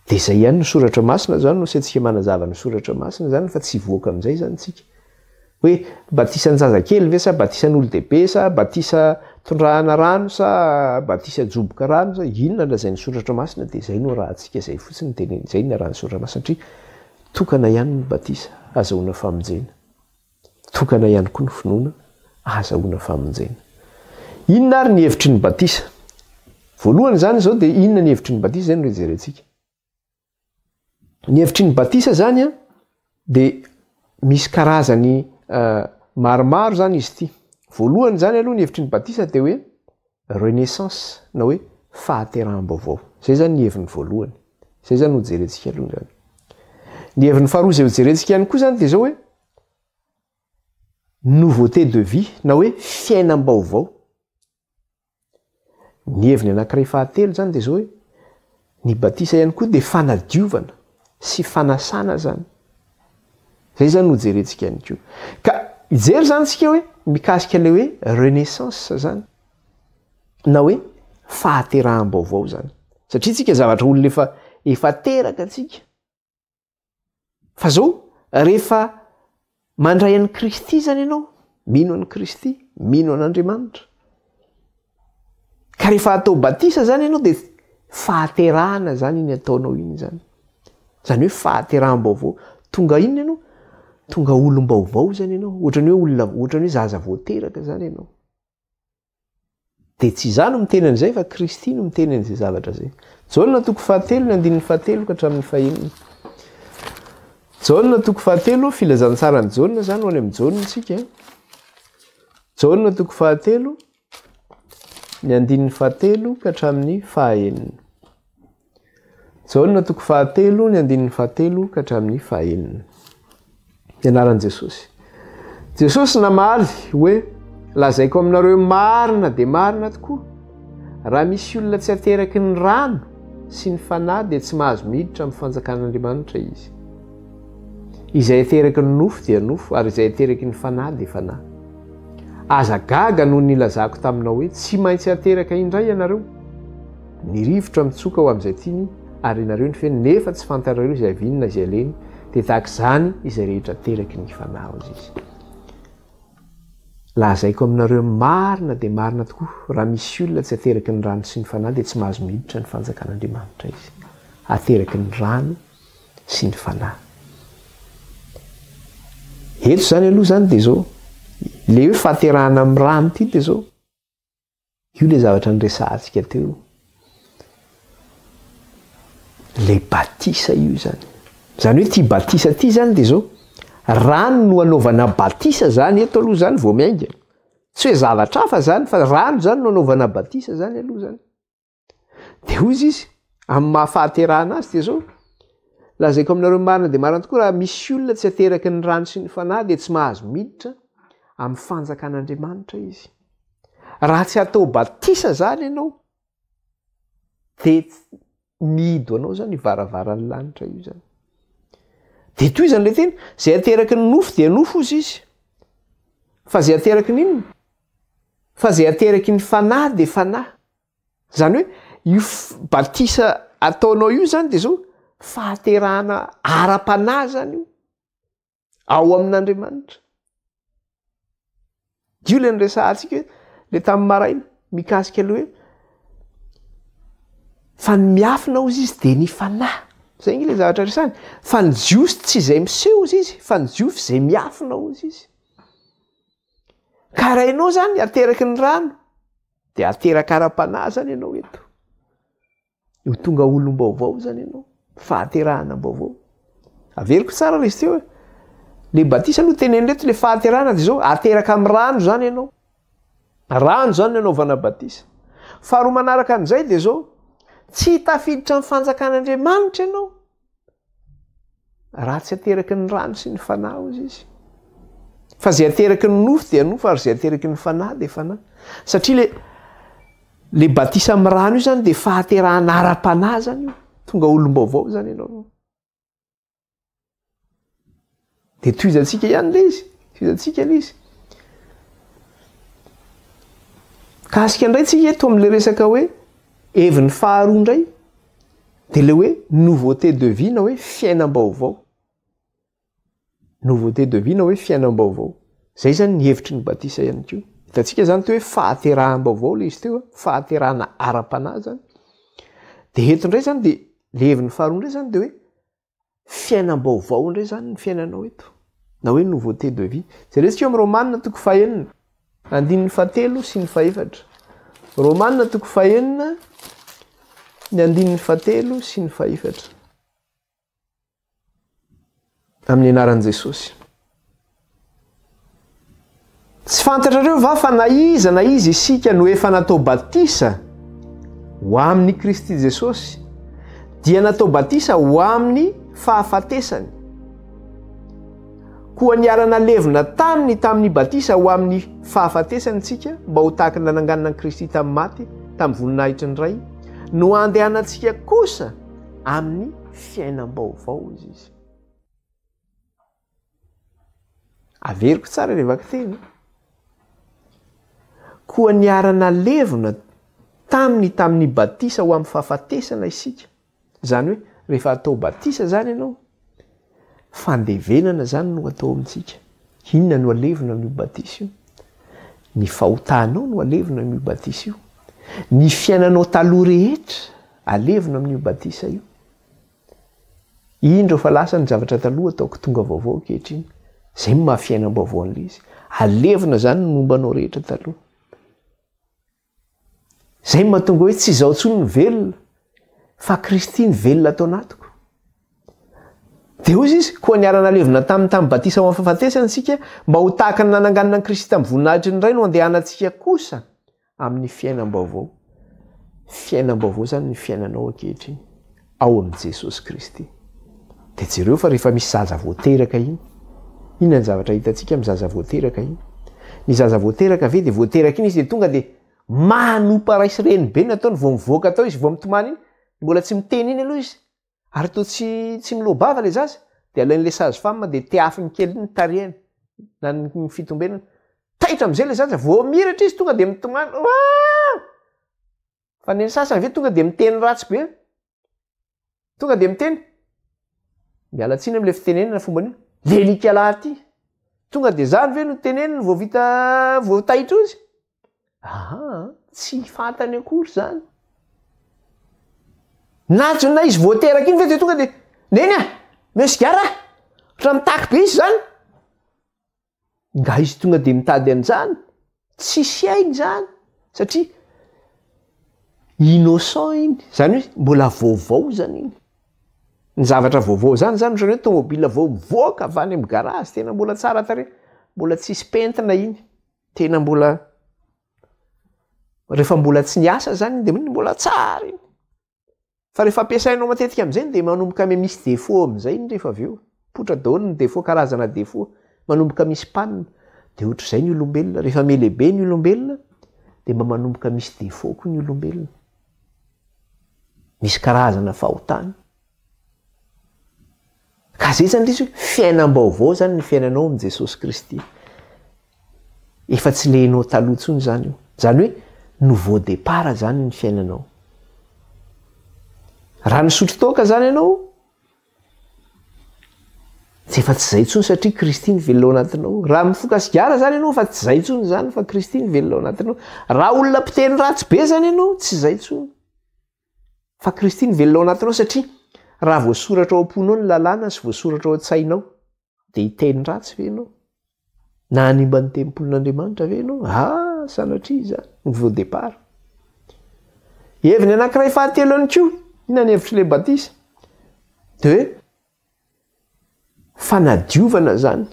Dia izay ihany ny soratra masina izany no asaintsika manazava ny soratra masina izany fa tsy hivoaka amin'izay izany tsika. Hoe batisan-jazakely ve sa batisan'olon-dehibe sa batisa tondrahana rano sa batisa ajoboka rano sa inona lazain'ny soratra masina dia izay no arahantsika izay fotsiny no tenenina izay no arahan'ny soratra masina satria tokana ihany ny batisa azahoana famonjena tokana ihany koa ny finoana ahazahoana famonjena. Inona ary ny hevitry ny batisa? Voalohany izany izao dia inona ny hevitry ny batisa izay no jerentsika. Ny hevitry ny batisa zany an, dia misy karazany maromaro zany izy ity. Voalohany zany aloha ny hevitry ny batisa dia hoe renaissance na hoe fahateraham-baovao. Zay zany ny heviny voalohany. Zay zany no jerentsika aloha zany. Ny heviny faharoa izay hojerentsika ihany koa zany dia zao hoe nouveauté de vie na hoe fiainam-baovao. Ny heviny anankiray fahatelo izany dia izao hoe, ny batisa ihany koa dia fanadiovana sy fanasana izany. Izay izany no jerentsika ihany koa. Ka hijery izany isika hoe mikasika ilay hoe renaissance izany na hoe fahateraham-baovao izany. Satria tsika zavatra olona efa efa teraka tsika. Fa zao, rehefa mandray an'i Kristy zany ianao, mino an'i Kristy, mino an'Andriamanitra, ka rehefa atao batisa zany ianao dia fahaterahana zany iny ataonao iny zany. Zany hoe fahateraham-baovao. Tonga inona ianao? Tonga olom-baovao zany ianao. Ohatran'ny hoe olona, ohatran'ny hoe zaza vao teraka zany ianao. Dia tsy izaho no miteny an'izay fa Kristy no miteny an'izay zavatra izay. Jaona toko fahatelo ny andininy fahatelo ka hatramin'ny fahenina. Jaona toko fahatelo, filazantsaran'i Jaona izany ho any amin'i Jaona isika. Jaona toko fahatelo, ny andininy fahatelo ka hatramin'ny fahaenina. Jaona toko fahatelo, ny andininy fahatelo ka hatramin'ny fahenina. Ny anaran'i Jesosy. Jesosy namaly hoe, Lazaiko aminareo marina dia marina tokoa, raha misy olona tsy ateraky ny rano sy ny fanahy dia tsy mahazo miditra amin'ny fanjakan'Andriamanitra izy. Izay ateraky ny nofo dia nofo, ary izay ateraky ny fanahy dia fanahy. Aza gaga noho ny nilazako taminao hoe, tsy maintsy ateraka indray ianareo. Ny rivotra mitsoka ho amin'izay tiany, ary ianareo ny feno, nefa tsy fantarareo izay aviany na izay alehany, dia tahaka izany izay rehetra ateraky ny Fanahy, hozy izy. Lazaiko aminareo marina dia marina tokoa, raha misy olona tsy ateraky ny rano sy ny Fanahy dia tsy mahazo miditra ny fanjakan'Andriamanitra izy. Ateraky ny rano sy ny Fanahy. Eto izany aloha izany dia izao, ilay hoe fahaterahana amin'ny rano ity dia izao, Io ilay zavatra niresahantsika teo. Ilay batisa io izany. Izany hoe ity batisa ity izany dia izao, rano no anaovana batisa izany eto aloha izany vao miainga. Tsy hoe zavatra hafa zany fa rano zany no anaovana batisa zany aloha zany. De hoy izy, amin'ny maha fahaterahana azy dia zao, lazaiko aminareo marina dia marina tokoa raha misy olona tsy ateraky ny rano sy ny fanahy dia tsy mahazo miditra amin'ny fanjakan'Andriamanitra izy. Raha tsy atao batisa zany ianao dia mihidy anao zany io varavaran'ny lanitra io zany. Dia tohizany ilay teny, izay ateraky ny nofo dia nofo hozy izy. Fa izay ateraky ny inona? Fa izay ateraky ny fanahy dia fanahy. Izany hoe io batisa ataonao io zany dia zao fahaterahana ara-panahy zany io ao amin'Andriamanitra. Io le niresahantsika hoe le tamin'ny maraina mikasika le hoe fa ny miafina hozy izy dia ny fanahy. Zay nge le zavatra resahany. Fa ny Jiosy tsy izay miseho hozy izy fa ny Jiofy izay miafina hozy izy. Ka raha ianao zany ateraky ny rano dia ateraka ara-panahy zany ianao eto. Ho tonga olom-baovao zany ianao, fahaterahana vaovao. Averiko tsara le izy teo e. Le batisa aloha teneno reto le fahaterahana de zao, ateraka amin'ny rano zany ianao. Rano zany ny anaovana batisa. Faharoa manaraka an'izay de zao, tsy tafiditra amin'ny fanjakan'Andriamanitra ianao Raha tsy ateraky ny rano sy ny fanahy hozy izy. Fa izay ateraky ny nofo dia nofo ary izay ateraky ny fanahy dia fanahy. Satria le le batisa amin'ny rano io zany dia fahaterahana ara-panahy zany io. Tonga olom-baovao zany ianao. Dia tohizantsika ihany le izy. Tohizantsika le izy. Kasika indray tsika eto amin'le resaka hoe heviny faharoa indray. Dia ilay hoe nouveauté de vie na hoe fiainam-baovao. Nouveauté de vie na hoe fiainam-baovao. Izay izany ny hevitry ny batisa ihany koa. Hitantsika izany teo hoe fahateraham-baovao ilay izy teo, fahaterahana ara-panahy izany. Dia eto indray izany dia ilay heviny faharoa indray izany dia hoe Fiainam-baovao indray izany ny fiainanao eto, na hoe nouveauté de vie. Jerentsika eo amin'ny Romana toko fahenina, andininy fahatelo sy ny fahefatra. Romana toko fahenina, ny andininy fahatelo sy ny fahefatra. Amin'ny anaran'i Jesosy. Tsy fantatrareo va fa na iza na iza isika no efa natao batisa ho amin'i Kristy Jesosy, dia natao batisa ho amin'ny fahafatesany? Koa niara-nalevina taminy tamin'ny batisa ho amin'ny fahafatesany isika, mba ho tahaka ny nananganana an'i Kristy tamin'ny maty, tamin'ny voninahitry ny Ray, no andehanantsika kosa amin'ny fiainam-baovao, hoy izy. Averiko tsara ilay vakiteny. Koa niara-nalevina taminy tamin'ny batisa ho amin'ny fahafatesana isika. Izany hoe rehefa atao batisa izany ianao, fandevenana izany no atao amintsika. Inona no alevina amin'io batisa io? Ny fahotanao no alevina amin'io batisa io. Ny fiainanao taloha rehetra alevina amin'io batisa io. Indro fa lasa ny zavatra taloha ataoko tonga vaovao ankehitriny. Izay no maha fiainam-baovao an'ilay izy. Alevina izany ny momba anao rehetra taloha. Izay no mahatonga hoe tsy izaho intsony no velona, fa Kristy no velona ato anatiko. Dia hoy izy, koa niara-nalevina taminy tamin'ny batisa ho amin'ny fahafatesana isika, mba ho tahaka ny nananganana an'i Kristy tamin'ny voninahitry ny Ray no andehanantsika kosa amin'ny fiainam-baovao. Fiainam-baovao izany ny fiainanao ankehitriny ao amin'i Jesosy Kristy. Dia jereo fa rehefa misy zaza vao teraka iny, inona ny zavatra hitantsika amin'ny zaza vao teraka iny? Ny zaza vao teraka ve dia vao teraka iny izy dia tonga dia manompa ray sy reny be ny ataony vao mivoaka tao izy vao mitomany iny, mbola tsy miteny iny aloha izy Ary toa tsy tsy miloa-bava ilay zaza, dia alain'ilay sage femme dia tehafiny kely ny tarehiny na ny fitombenany. Taitra amin'izay ilay zaza, vao miratra izy tonga dia mitomany, Ooh! Fa ny sasany ve tonga dia miteny ratsy be? Tonga dia miteny, miala tsiny amin'ilay fitenenana fomban'io, lelikalahy ty! Tonga dia zany ve no teneniny vao vita vao taitra eo izy? Aha, tsy fantany akory zany. Na tsy na izy vao teraka iny ve de tonga de neny a, meo sigara a, ohatran'ny mitaky be izy zany. Nga izy tonga de mitady an'izany? Tsisy hainy zany satria innocent iny, zany hoe mbola vaovao zany iny. Ny zavatra vaovao zany zany ohatran'ny hoe tomobile vao mivoaka avy any amin'ny garage, tena mbola tsara tarehy, mbola tsisy pentina iny. Tena mbola rehefa mbola tsy niasa zany iny de mbola tsara iny. Fa rehefa ampiasainao matetika amin'izay iny dia manomboka miha misy défaut amin'izay iny rehefa avy eo. Mipoitra daholo ny défaut, karazana défaut. Manomboka misy panne. Dia ohatr'izay ny olombelona. Rehefa miha lehibe ny olombelona dia mba manomboka misy défaut koa ny olombelona. Misy karazana fahotana. Ka zay zany ilay izy hoe fiainam-baovao zany ny fiainanao amin'i Jesosy Kristy. Efa tsy le enao taloha intsony zany io. Zany hoe nouveau départ zany ny fiainanao. Raha nisotro toaka zany ianao, tsy efa tsy zay intsony satria Kristy ny velona ao anatinao. Raha mifoka sigara zany ianao fa tsy zay intsony zany fa Kristy ny velona ao anatinao. Raha olona mpiteny ratsy be zany ianao, tsy zay intsony. Fa Kristy no velona ao anatinao satria raha voasoratra ao am-ponao ny lalàna sy voasoratra ao an-tsainao dia hiteny ratsy ve ianao? Na hanimba ny tempolin'Andriamanitra ve ianao? Ah, sanatria izany, nouveau départ. Heviny anankiray fahatelo ihany koa, inona ny hevitr'ilay batisa? Dia hoe Fanadiovana izany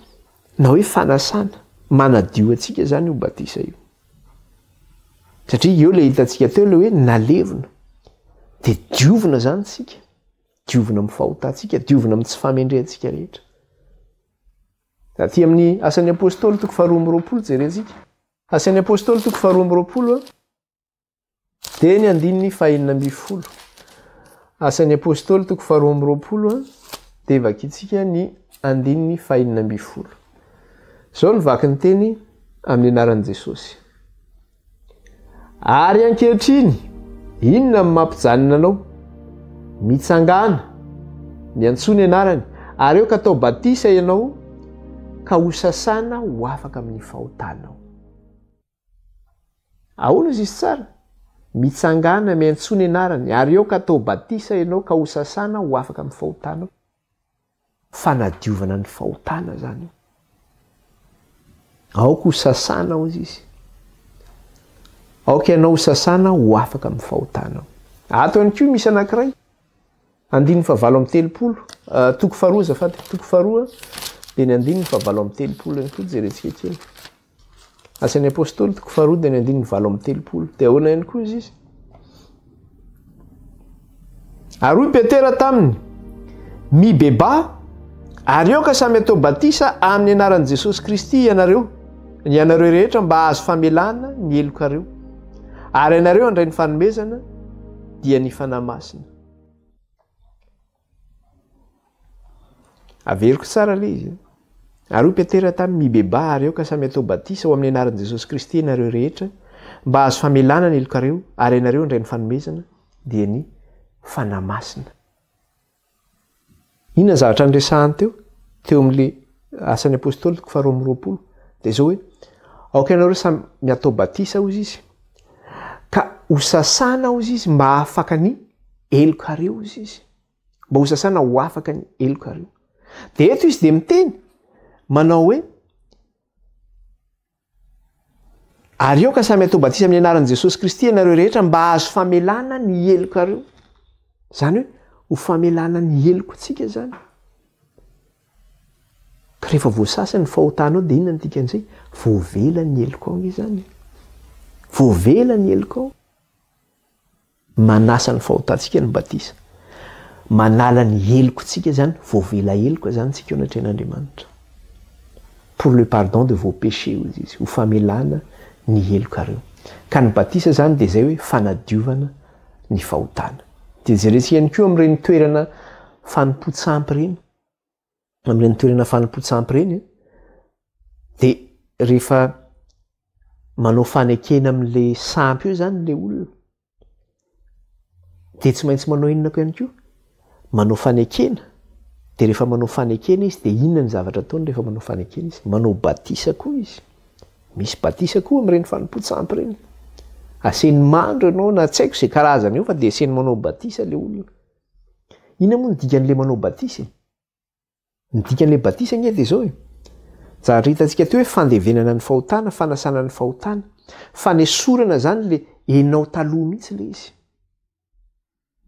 na hoe fanasana, manadio antsika izany io batisa io. Satria eo ilay hitantsika teo ilay hoe nalevina. Dia diovina izany isika. Diovina amin'ny fahotantsika, diovina amin'ny tsy fahamendrehantsika rehetra. Aty amin'ny Asan'ny Apostoly toko faharoa amby roapolo jerentsika. Asan'ny Apostoly toko faharoa amby roapolo. Dia ny andininy fahenina ambin'ny folo. Asan'ny Apostoly toko faharoa amby roapolo dia vakintsika ny andininy fahenina ambin'ny folo. Izao no vaky ny teny amin'ny anaran'i Jesosy. Ary ankehitriny, inona no mampijanona anao? Mitsangàna, miantsoa ny anarany, ary aoka atao batisa ianao ka hosasana ho afaka amin'ny fahotanao. Ahoana izy izy tsara? Mitsangàna, miantsoa ny anarany, ary aoka atao batisa ianao ka hosasana ho afaka amin'ny fahotanao. Fanadiovana ny fahotana izany io. Aoka ho sasana hozy izy. Aoka ianao ho sasana ho afaka amin'ny fahotanao. Ato ihany koa misy anankiray. Andininy fahavalo amby telopolo, toko faharoa azafady, toko faharoa dia ny andininy fahavalo amby telopolo ihany koa jerentsika kely. Asan'ny Apostoly toko faharoa dia ny andininy 38. Dia ahoana ihany koa izy izy? Ary hoy Petera taminy, Mibebaha, ary aoka samy atao batisa amin'ny anaran'i Jesosy Kristy ianareo, ianareo rehetra mba hahazo famelana ny helokareo. Ary ianareo handray ny fanomezana, dia ny Fanahy Masina. Averiko tsara ilay izy. Ary hoy Petera taminy, Mibebaha ary aoka samy atao batisa ho amin'ny anaran'i Jesosy Kristy ianareo rehetra, mba hahazo famelana ny helokareo, ary ianareo handray ny fanomezana, dia ny Fanahy Masina. Inona ny zavatra niresahany teo? Teo amin'ilay Asan'ny Apostoly toko faharoa amby roapolo. Dia izao hoe, aoka ianareo samy atao batisa, hozy izy, ka hosasana, hozy izy, mba hahafaka ny helokareo, hozy izy. Mba hosasana ho afaka ny helokareo. Dia eto izy dia miteny, manao hoe, Ary aoka samy atao batisa amin'ny anaran'i Jesosy Kristy ianareo rehetra mba hahazo famelana ny helokareo. Izany hoe ho famelana ny helokontsika izany. Ka rehefa voasasa ny fahotanao dia inona ny dikan'izay? Voavela ny helokao ange izany. Voavela ny helokao. Manasa ny fahotantsika ny batisa. Manala ny helokontsika izany, voavela heloka izany tsika eo anatrehan'Andriamanitra. Pour le pardon de vos péchés hoy izy, ho famelana ny helokareo. Ka ny batisa izany dia izay hoe fanadiovana ny fahotana. Dia jerentsika ihany koa amin'ireny toerana fanompoan-tsampy ireny. Amin'ireny toerana fanompoan-tsampy ireny dia rehefa manao fanekena amin'ilay sampy eo izany ilay olona dia tsy maintsy manao inona koa ihany koa? Manao fanekena. Dia rehefa manao fanekena izy dia inona ny zavatra ataony rehefa manao fanekena izy? Manao batisa koa izy. Misy batisa koa amin'ireny fanompoan-tsampy ireny. Asainy mandro ianao na tsy haiko izay karazany eo fa dia asainy manao batisa ilay olona. Inona moa ny dikan'ilay manao batisa e? Ny dikan'ilay batisa ange dia izao e, zavatra hitantsika teo hoe fandevenana ny fahotana, fanasana ny fahotana, fanesorana izany le enao taloha mihitsy le izy.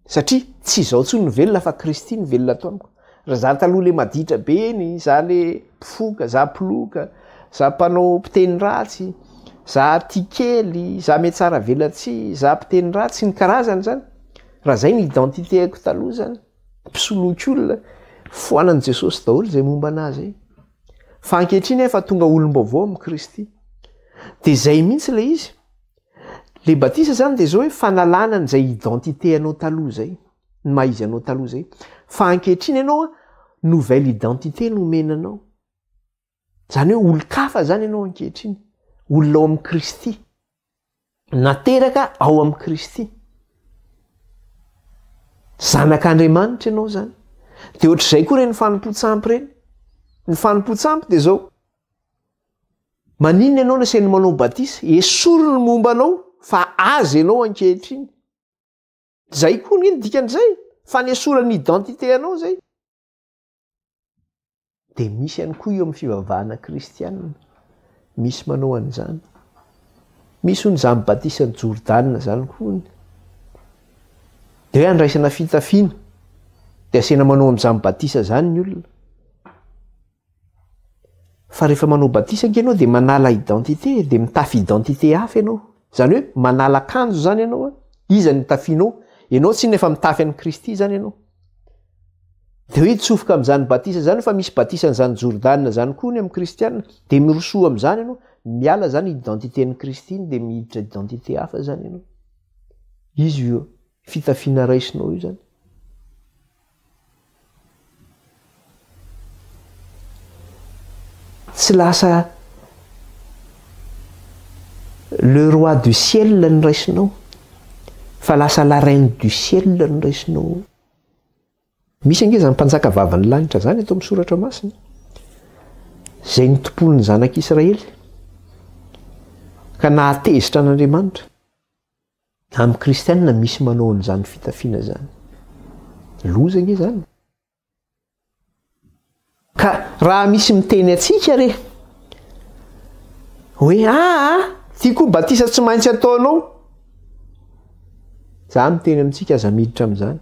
Satria tsy izao intsony no velona fa Kristy no velona ato amiko. Raha za taloha le maditra be iny, za le mpifoka, za mpiloka, za mpanao mpiteny ratsy, za tia kely, za mihatsara velatsihy, za mpiteny ratsy, ny karazany zany. Raha zay ny identité-ko taloha zany, mpisoloky olona, foanan'i Jesosy daholo zay momba anah zay. Fa ankehitriny aho efa tonga olom-baovao amin'i Kristy. De zay mihitsy le izy. Le batisa zany de zao hoe fanalana an'izay identité anao taloha zay, ny maha izy anao taloha zay. Fa ankehitriny ianao nouvelle identité no omena anao. Zany hoe olon-kafa zany ianao ankehitriny, olona ao amin'i Kristy. Nateraka ao amin'i Kristy. Zanak'Andriamanitra ianao zany. De ohatr'izay koa ireny fanompoan-tsampy ireny. Ny fanompoan-tsampy de zao. Maninona ianao no asainy manao batisa? Esory ny momba anao fa azy ianao ankehitriny. Zay koa anie ny dikan'izay. Fanesorana identité anao zay. Dia misy ihany koa eo amin'ny fivavahana kristianina, misy manao an'izany. Misy hono izany batisan'i Jordana izany koa hono. Dia hoe andraisana fitafiana, dia asaina manao amin'izany batisa izany ny olona. Fa rehefa manao batisa ange ianao dia manala identité, dia mitafy identité hafa ianao. Izany hoe manala akanjo izany ianao, iza no itafianao? Ianao tsinona efa mitafy an'i Kristy izany ianao. Dia hoe hitsofoka amin'izany batisa izany fa misy batisan'izany Jordana izany koa ny amin'ny kristiana, dia mirosoa amin'izany ianao, miala izany identité-n'i Kristy iny dia miditra identité hafa izany ianao. Izy io fitafiana raisinao io izany. Tsy lasa le roi du ciel no raisinao fa lasa la reine du ciel no raisinao. Misy ange izany mpanjaka vavan'ny lanitra izany eto amin'ny soratra masina, izay nitompoan'ny zanak'Israely ka nahatezitra an'Andriamanitra. Amin'ny kristianina misy manao an'izany fitafiana izany. Loza ange izany. Ka raha misy miteny antsika re hoe aa ty koa batisa tsy maintsy ataonao, za miteny amintsika aza miditra amin'izany.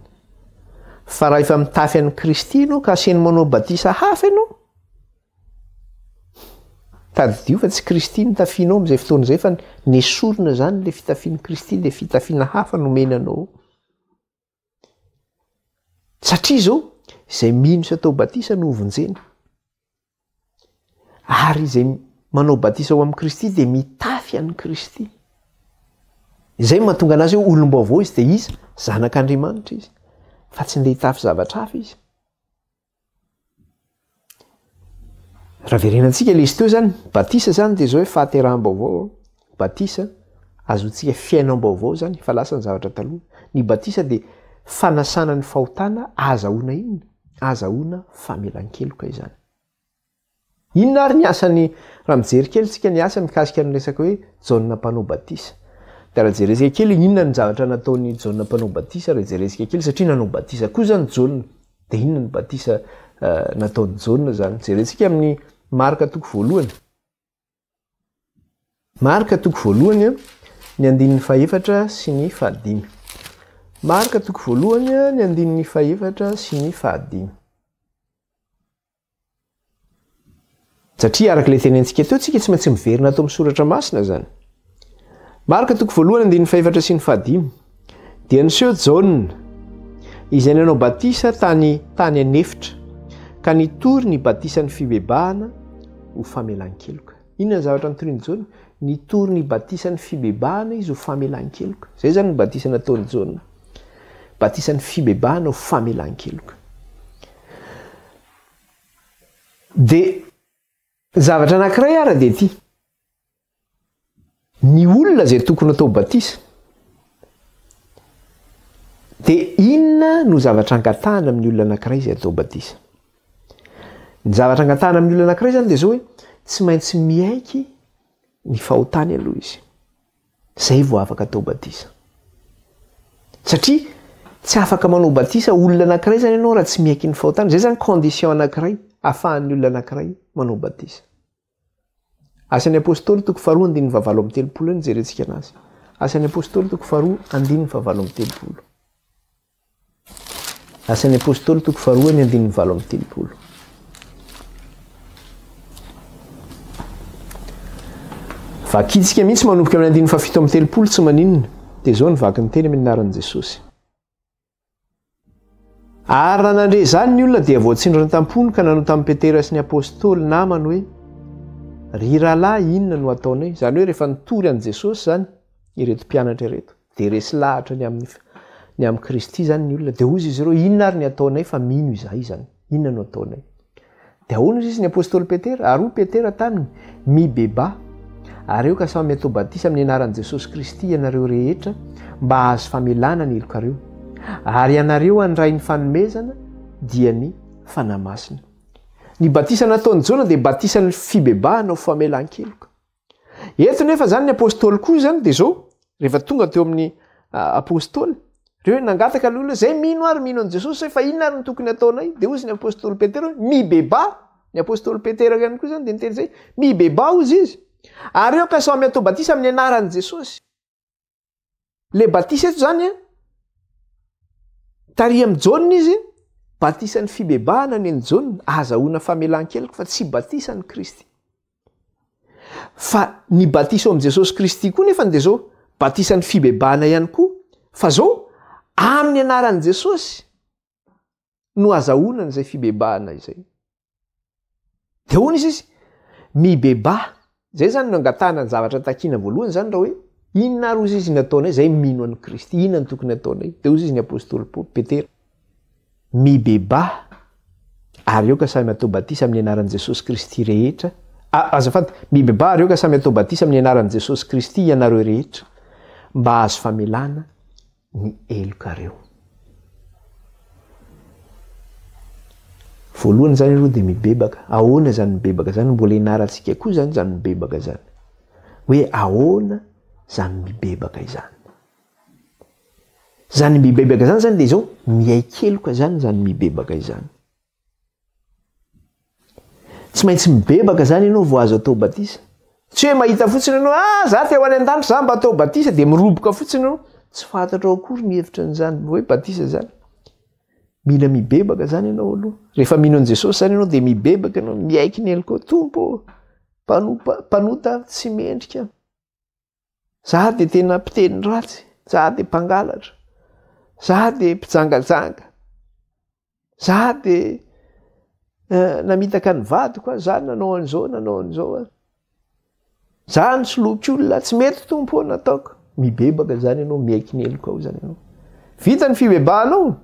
Fa raha efa mitafy an'i Kristy ianao ka asiany manao batisa hafa ianao, tadidio fa tsy Kristy no tafianao amin'izay fotoana izay fa nesorina izany ilay fitafian'i Kristy dia fitafiana hafa nomena anao. Satria izao, izay mino sy atao batisa no hovonjena. Ary izay manao batisa ao amin'i Kristy dia mitafy an'i Kristy. Izay no mahatonga anazy hoe olom-baovao izy dia iza? Zanak'Andriamanitra izy. Fa tsy ndeha hitafy zavatra hafa izy. Raha verenantsika ilay izy teo izany, batisa izany dia izao hoe fahateraham-baovao, batisa azontsika fiainam-baovao izany, efa lasa ny zavatra taloha. Ny batisa dia fanasana ny fahotana ahazahoana inona? Ahazahoana famelan-keloka izany. Inona ary ny asany, raha mijery kely tsika ny asa mikasika ny resaka hoe Jaona mpanao batisa. Dia raha jerentsika kely inona ny zavatra nataon'i Jaona mpanao batisa, raha jerentsika kely satria nanao batisa koa izany Jaona. Dia inona ny batisa nataon'i Jaona izany? Jerentsika amin'ny Marka toko voalohany. Marka toko voalohany, ny andininy fahefatra sy ny fahadimy. Marka toko voalohany, ny andininy fahefatra sy ny fahadimy. Satria araka ilay tenentsika teo, tsika tsy maintsy miverina ato amin'ny soratra masina izany. Marka toko voalohany andininy fahefatra sy ny fahadimy. Dia niseho Jaona, izay nanao batisa tany tany an'efitra, ka nitory ny batisan'ny fibebahana ho famelan-keloka. Inona ny zavatra nitorian'i Jaona? Nitory ny batisan'ny fibebahana izy ho famelan-keloka. Izay izany ny batisa nataon'i Jaona. Batisan'ny fibebahana ho famelan-keloka. Dia zavatra anankiray ara dia ity. Ny olona izay tokony atao batisa dia inona no zavatra angatahana amin'ny olona anankiray izay atao batisa? Ny zavatra angatahana amin'ny olona anankiray izany dia izao hoe tsy maintsy miaiky ny fahotany aloha izy. Zay vao afaka atao batisa. Satria tsy afaka manao batisa olona anankiray zany ianao raha tsy miaiky ny fahotana. Zay zany condition anankiray ahafahan'ny olona anankiray manao batisa. Asan'ny Apostoly toko faharoa andininy fahavalo amby 30 eo no jerentsika anazy. Asan'ny Apostoly toko faharoa andininy fahavalo amby 30. Asan'ny Apostoly toko faharoa ny andininy 38. Vakintsika mihitsy manomboka amin'ny andininy faha 37 tsy maninona. Dia izao ny vaky ny teny amin'ny anaran'i Jesosy. Ary raha nandre izany ny olona dia voatsindrona tam-pony ka nanao tamin'i Petera sy ny apostoly namany hoe, Ry rahalahy, inona no hataonay? Izany hoe rehefa nitory an'i Jesosy izany ireto mpianatra ireto, dia resy lahatra ny amin'ny ny amin'i Kristy izany ny olona. Dia hoy izy ireo, inona ary ny hataonay fa mino izahay izany? Inona no hataonay? Dia ahoana hoy izy ny apostoly Petera? Ary hoy Petera taminy, Mibebaha, ary aoka samy hatao batisa amin'ny anaran'i Jesosy Kristy ianareo rehetra, mba hahazo famelana ny helokareo. Ary ianareo handray ny fanomezana, dia ny Fanahy Masina. Ny batisa nataon'i Jaona dia batisan'ny fibebahana ho famelan-keloka. Eto nefa zany ny apostoly koa zany de zao, rehefa tonga teo amin'ny apostoly, reo hoe nangataka aloha hoe zay mino ary mino an'i Jesosy zay fa inona ary no tokony ataonay? De hozy ny apostoly Petera hoe mibebaha. Ny apostoly Petera ihany koa zany de niteny zay, mibebaha hozy izy. Ary eo ka samy atao batisa amin'ny anaran'i Jesosy. Le batisa eto zany an, tary amin'i Jaona izy, batisan'ny fibebahana ny an'i Jaona, ahazahoana famelan-keloka fa tsy batisan'i Kristy. Fa ny batisa ao amin'i Jesosy Kristy koa nefa dia zao, batisan'ny fibebahana ihany koa, fa zao, amin'ny anaran'i Jesosy no azahoana an'izay fibebahana izay. Dia hoy izy izy, mibebaha. Izay izany no angatahana ny zavatra takiana voalohany izany raha hoe inona ary hozy izy ny ataonay izay mino an'i Kristy, inona no tokony ataonay? Dia hozy izy ny apostoly Paoly, Petera, mibebaha ary aoka samy atao batisa amin'ny anaran'i Jesosy Kristy rehetra. Ah, azafady, mibebaha ary aoka samy atao batisa amin'ny anaran'i Jesosy Kristy ianareo rehetra mba hahazo famelana ny helokareo. Voalohany izany aloha dia mibebaka. Ahoana izany mibebaka izany? Mbola ianarantsika koa izany izany mibebaka izany. Hoe ahoana izany mibebaka izany? Izany mibebaka izany izany dia izao, miaiky heloka izany izany mibebaka izany. Tsy maintsy mibebaka zany ianao vao azo atao batisa. Tsy hoe mahita fotsiny ianao, ah za te ho any an-danitra, za mba atao batisa, dia miroboka fotsiny ianao. Tsy fantatrao akory ny hevitra an'izany hoe batisa zany. Mila mibebaka zany ianao aloha. Rehefa mino an'i Jesosy zany ianao dia mibebaka ianao, miaiky ny helokao, Tompo ô, mpanompa, mpanota tsy mendrika. Za dia tena mpiteny ratsy, za dia mpangalatra, za dia mpijangajanga. Za de namitaka ny vadiko aho, za nanao an'izao, nanao an'izao aho. Za nisoloky olona, tsy mety Tompo ô nataoko. Mibebaka zany ianao, miaiky ny helokao zany ianao. Vita ny fibebahanao,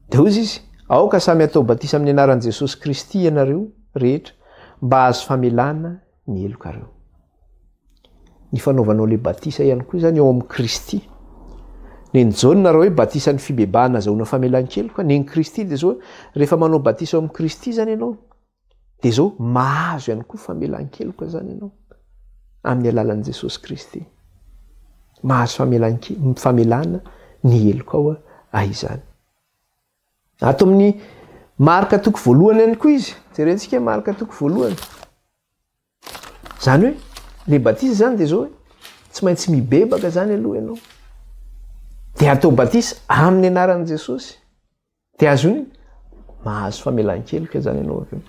de hozy izy, aoka samy atao batisa amin'ny anaran'i Jesosy Kristy ianareo rehetra mba hahazo famelana ny helokareo. Ny fanaovanao ilay batisa ihany koa izany ao amin'i Kristy. Nen'i Jaona raha hoe batisan'ny fibebahana azahoana famelan-keloka, nen'i Kristy dia izao, rehefa manao batisa ao amin'i Kristy izany ianao, dia izao mahazo ihany koa famelan-keloka izany ianao amin'ny alalan'i Jesosy Kristy. Mahazo famelan-keloka, famelana ny helokao ahy izany. Ato amin'ny Marka toko voalohany ihany koa izy. Jerentsika Marka toko voalohany. Zany hoe, le batisa zany de zao hoe, tsy maintsy mibebaka zany aloha ianao. De atao batisa amin'ny anaran'i Jesosy. De azony mahazo famelan-keloka zany ianao avy eo.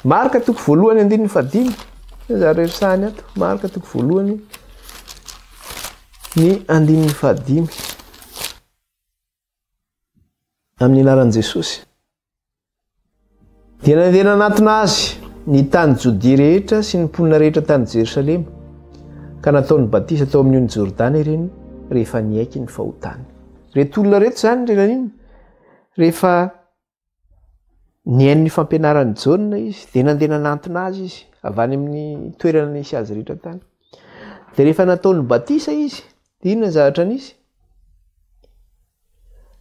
Marka toko voalohany andininy fahadimy. Za rerisahany ato. Marka toko voalohany ny andininy fahadimy. Amin'ny anaran'i Jesosy. Dia nandeha nanatona azy ny tany Jodia rehetra sy ny mponina rehetra tany Jerosalema, ka nataony batisa tao amin'ny ony Jordana ireny rehefa niaiky ny fahotany. Ireto olona ireto izany ry naninona? Rehefa nihaino ny fampianaran'i Jaona izy, dia nandeha nanantona azy izy, avy any amin'ny toerana nisy azy rehetra tany. Dia rehefa nataony batisa izy, dia inona ny zavatra nisy?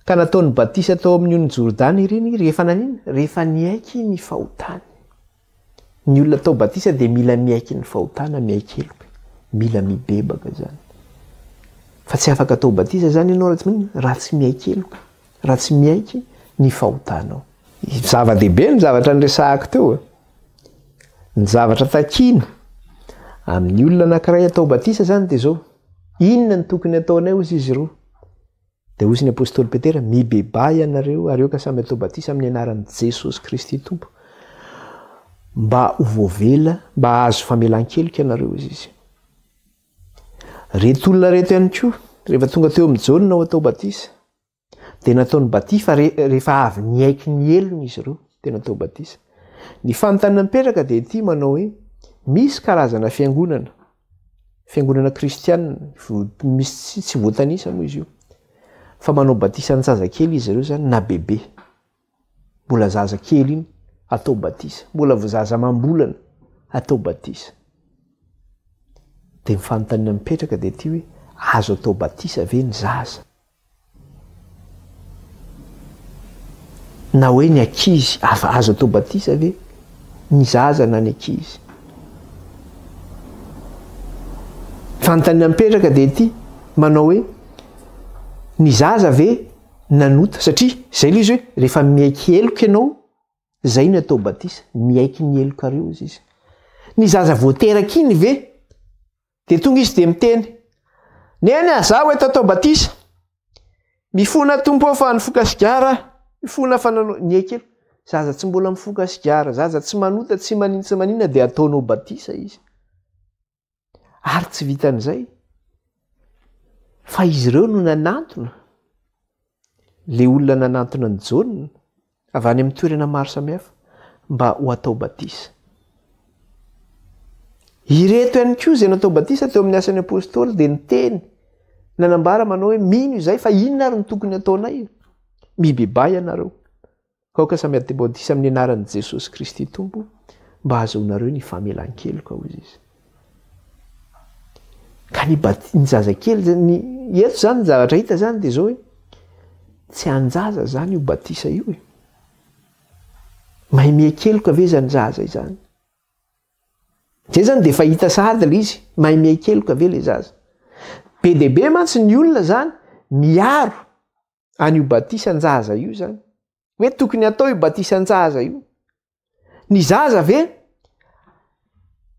Ka nataony batisa tao amin'ny ony Jordana ireny rehefa naninona? Rehefa niaiky ny fahotany. Ny olona atao batisa dia mila miaiky ny fahotana, miaiky heloka. Mila mibebaka izany. Fa tsy afaka atao batisa izany ianao raha tsy maninona? Raha tsy miaiky heloka, raha tsy miaiky ny fahotanao. Zava-dehibe ny zavatra niresahako teo e. Ny zavatra takiana amin'ny olona anankiray atao batisa izany dia izao, inona no tokony hataonay hozy izy ireo? Dia hozy ny apostoly Petera, Mibebaha ianareo ary aoka samy hatao batisa amin'ny anaran'i Jesosy Kristy Tompo, mba ho voavela, mba hahazo famelan-keloka ianareo, hozy izy. Reto olona reto ihany koa, rehefa tonga teo amin'i Jaona ho atao batisa, dia nataony batisa fa rehefa avy niaiky ny helony izy ireo dia natao batisa. Ny fanontaniana mipetraka dia ity manao hoe misy karazana fiangonana, fiangonana kristianina, misy tsy voatanisa moa izy io, fa manao batisa an-jazakely izy ireo izany na bebe. Mbola zaza kely iny atao batisa, mbola vao zaza amam-bolana atao batisa. Dia ny fanontaniana mipetraka dia ity hoe azo atao batisa ve ny zaza? Na hoe ny ankizy, azo atao batisa ve ny zaza na ny ankizy? Fanontaniana mipetraka dia ity, manao hoe ny zaza ve nanota? Satria izay ilay izy hoe rehefa miaiky heloka ianao, izay no atao batisa, miaiky ny helokareo izy izy. Ny zaza vao teraka iny ve? Dia tonga izy dia miteny, Neny a, zaho eto atao batisa. Mifona Tompo aho fa nifoka sigara aho. Mifona fa nanao, niaiky heloka. Zaza tsy mbola mifoka sigara, zaza tsy manota, tsy maninona tsy maninona dia ataonao batisa izy. Ary tsy vitan'izay, fa izy ireo no nanantona, le olona nanantona an'i Jaona, avy any amin'ny toerana maro samihafa, mba ho atao batisa. Ireto ihany koa izay natao batisa teo amin'ny asan'ny apostoly dia niteny, nanambara manao hoe mino izay fa inona ary no tokony hataonay? Mibebaha ianareo. Aoka samy hatebodisa amin'ny anaran'i Jesosy Kristy Tompo mba hahazoanareo ny famelan-keloka, hoy izy. Ka ny bat- ny zazakely zany, ny eto zany ny zavatra hita zany dia zao hoe tsy an-jaza zany io batisa io e. Mahay miaiky-keloka ve zany zaza izany? Zay zany dia efa hita sahady le izy, mahay miaiky-keloka ve le zaza? Be dia be mantsy ny olona zany miaro an'io batisan-jaza io zany. Hoe tokony atao io batisan-jaza io. Ny zaza ve?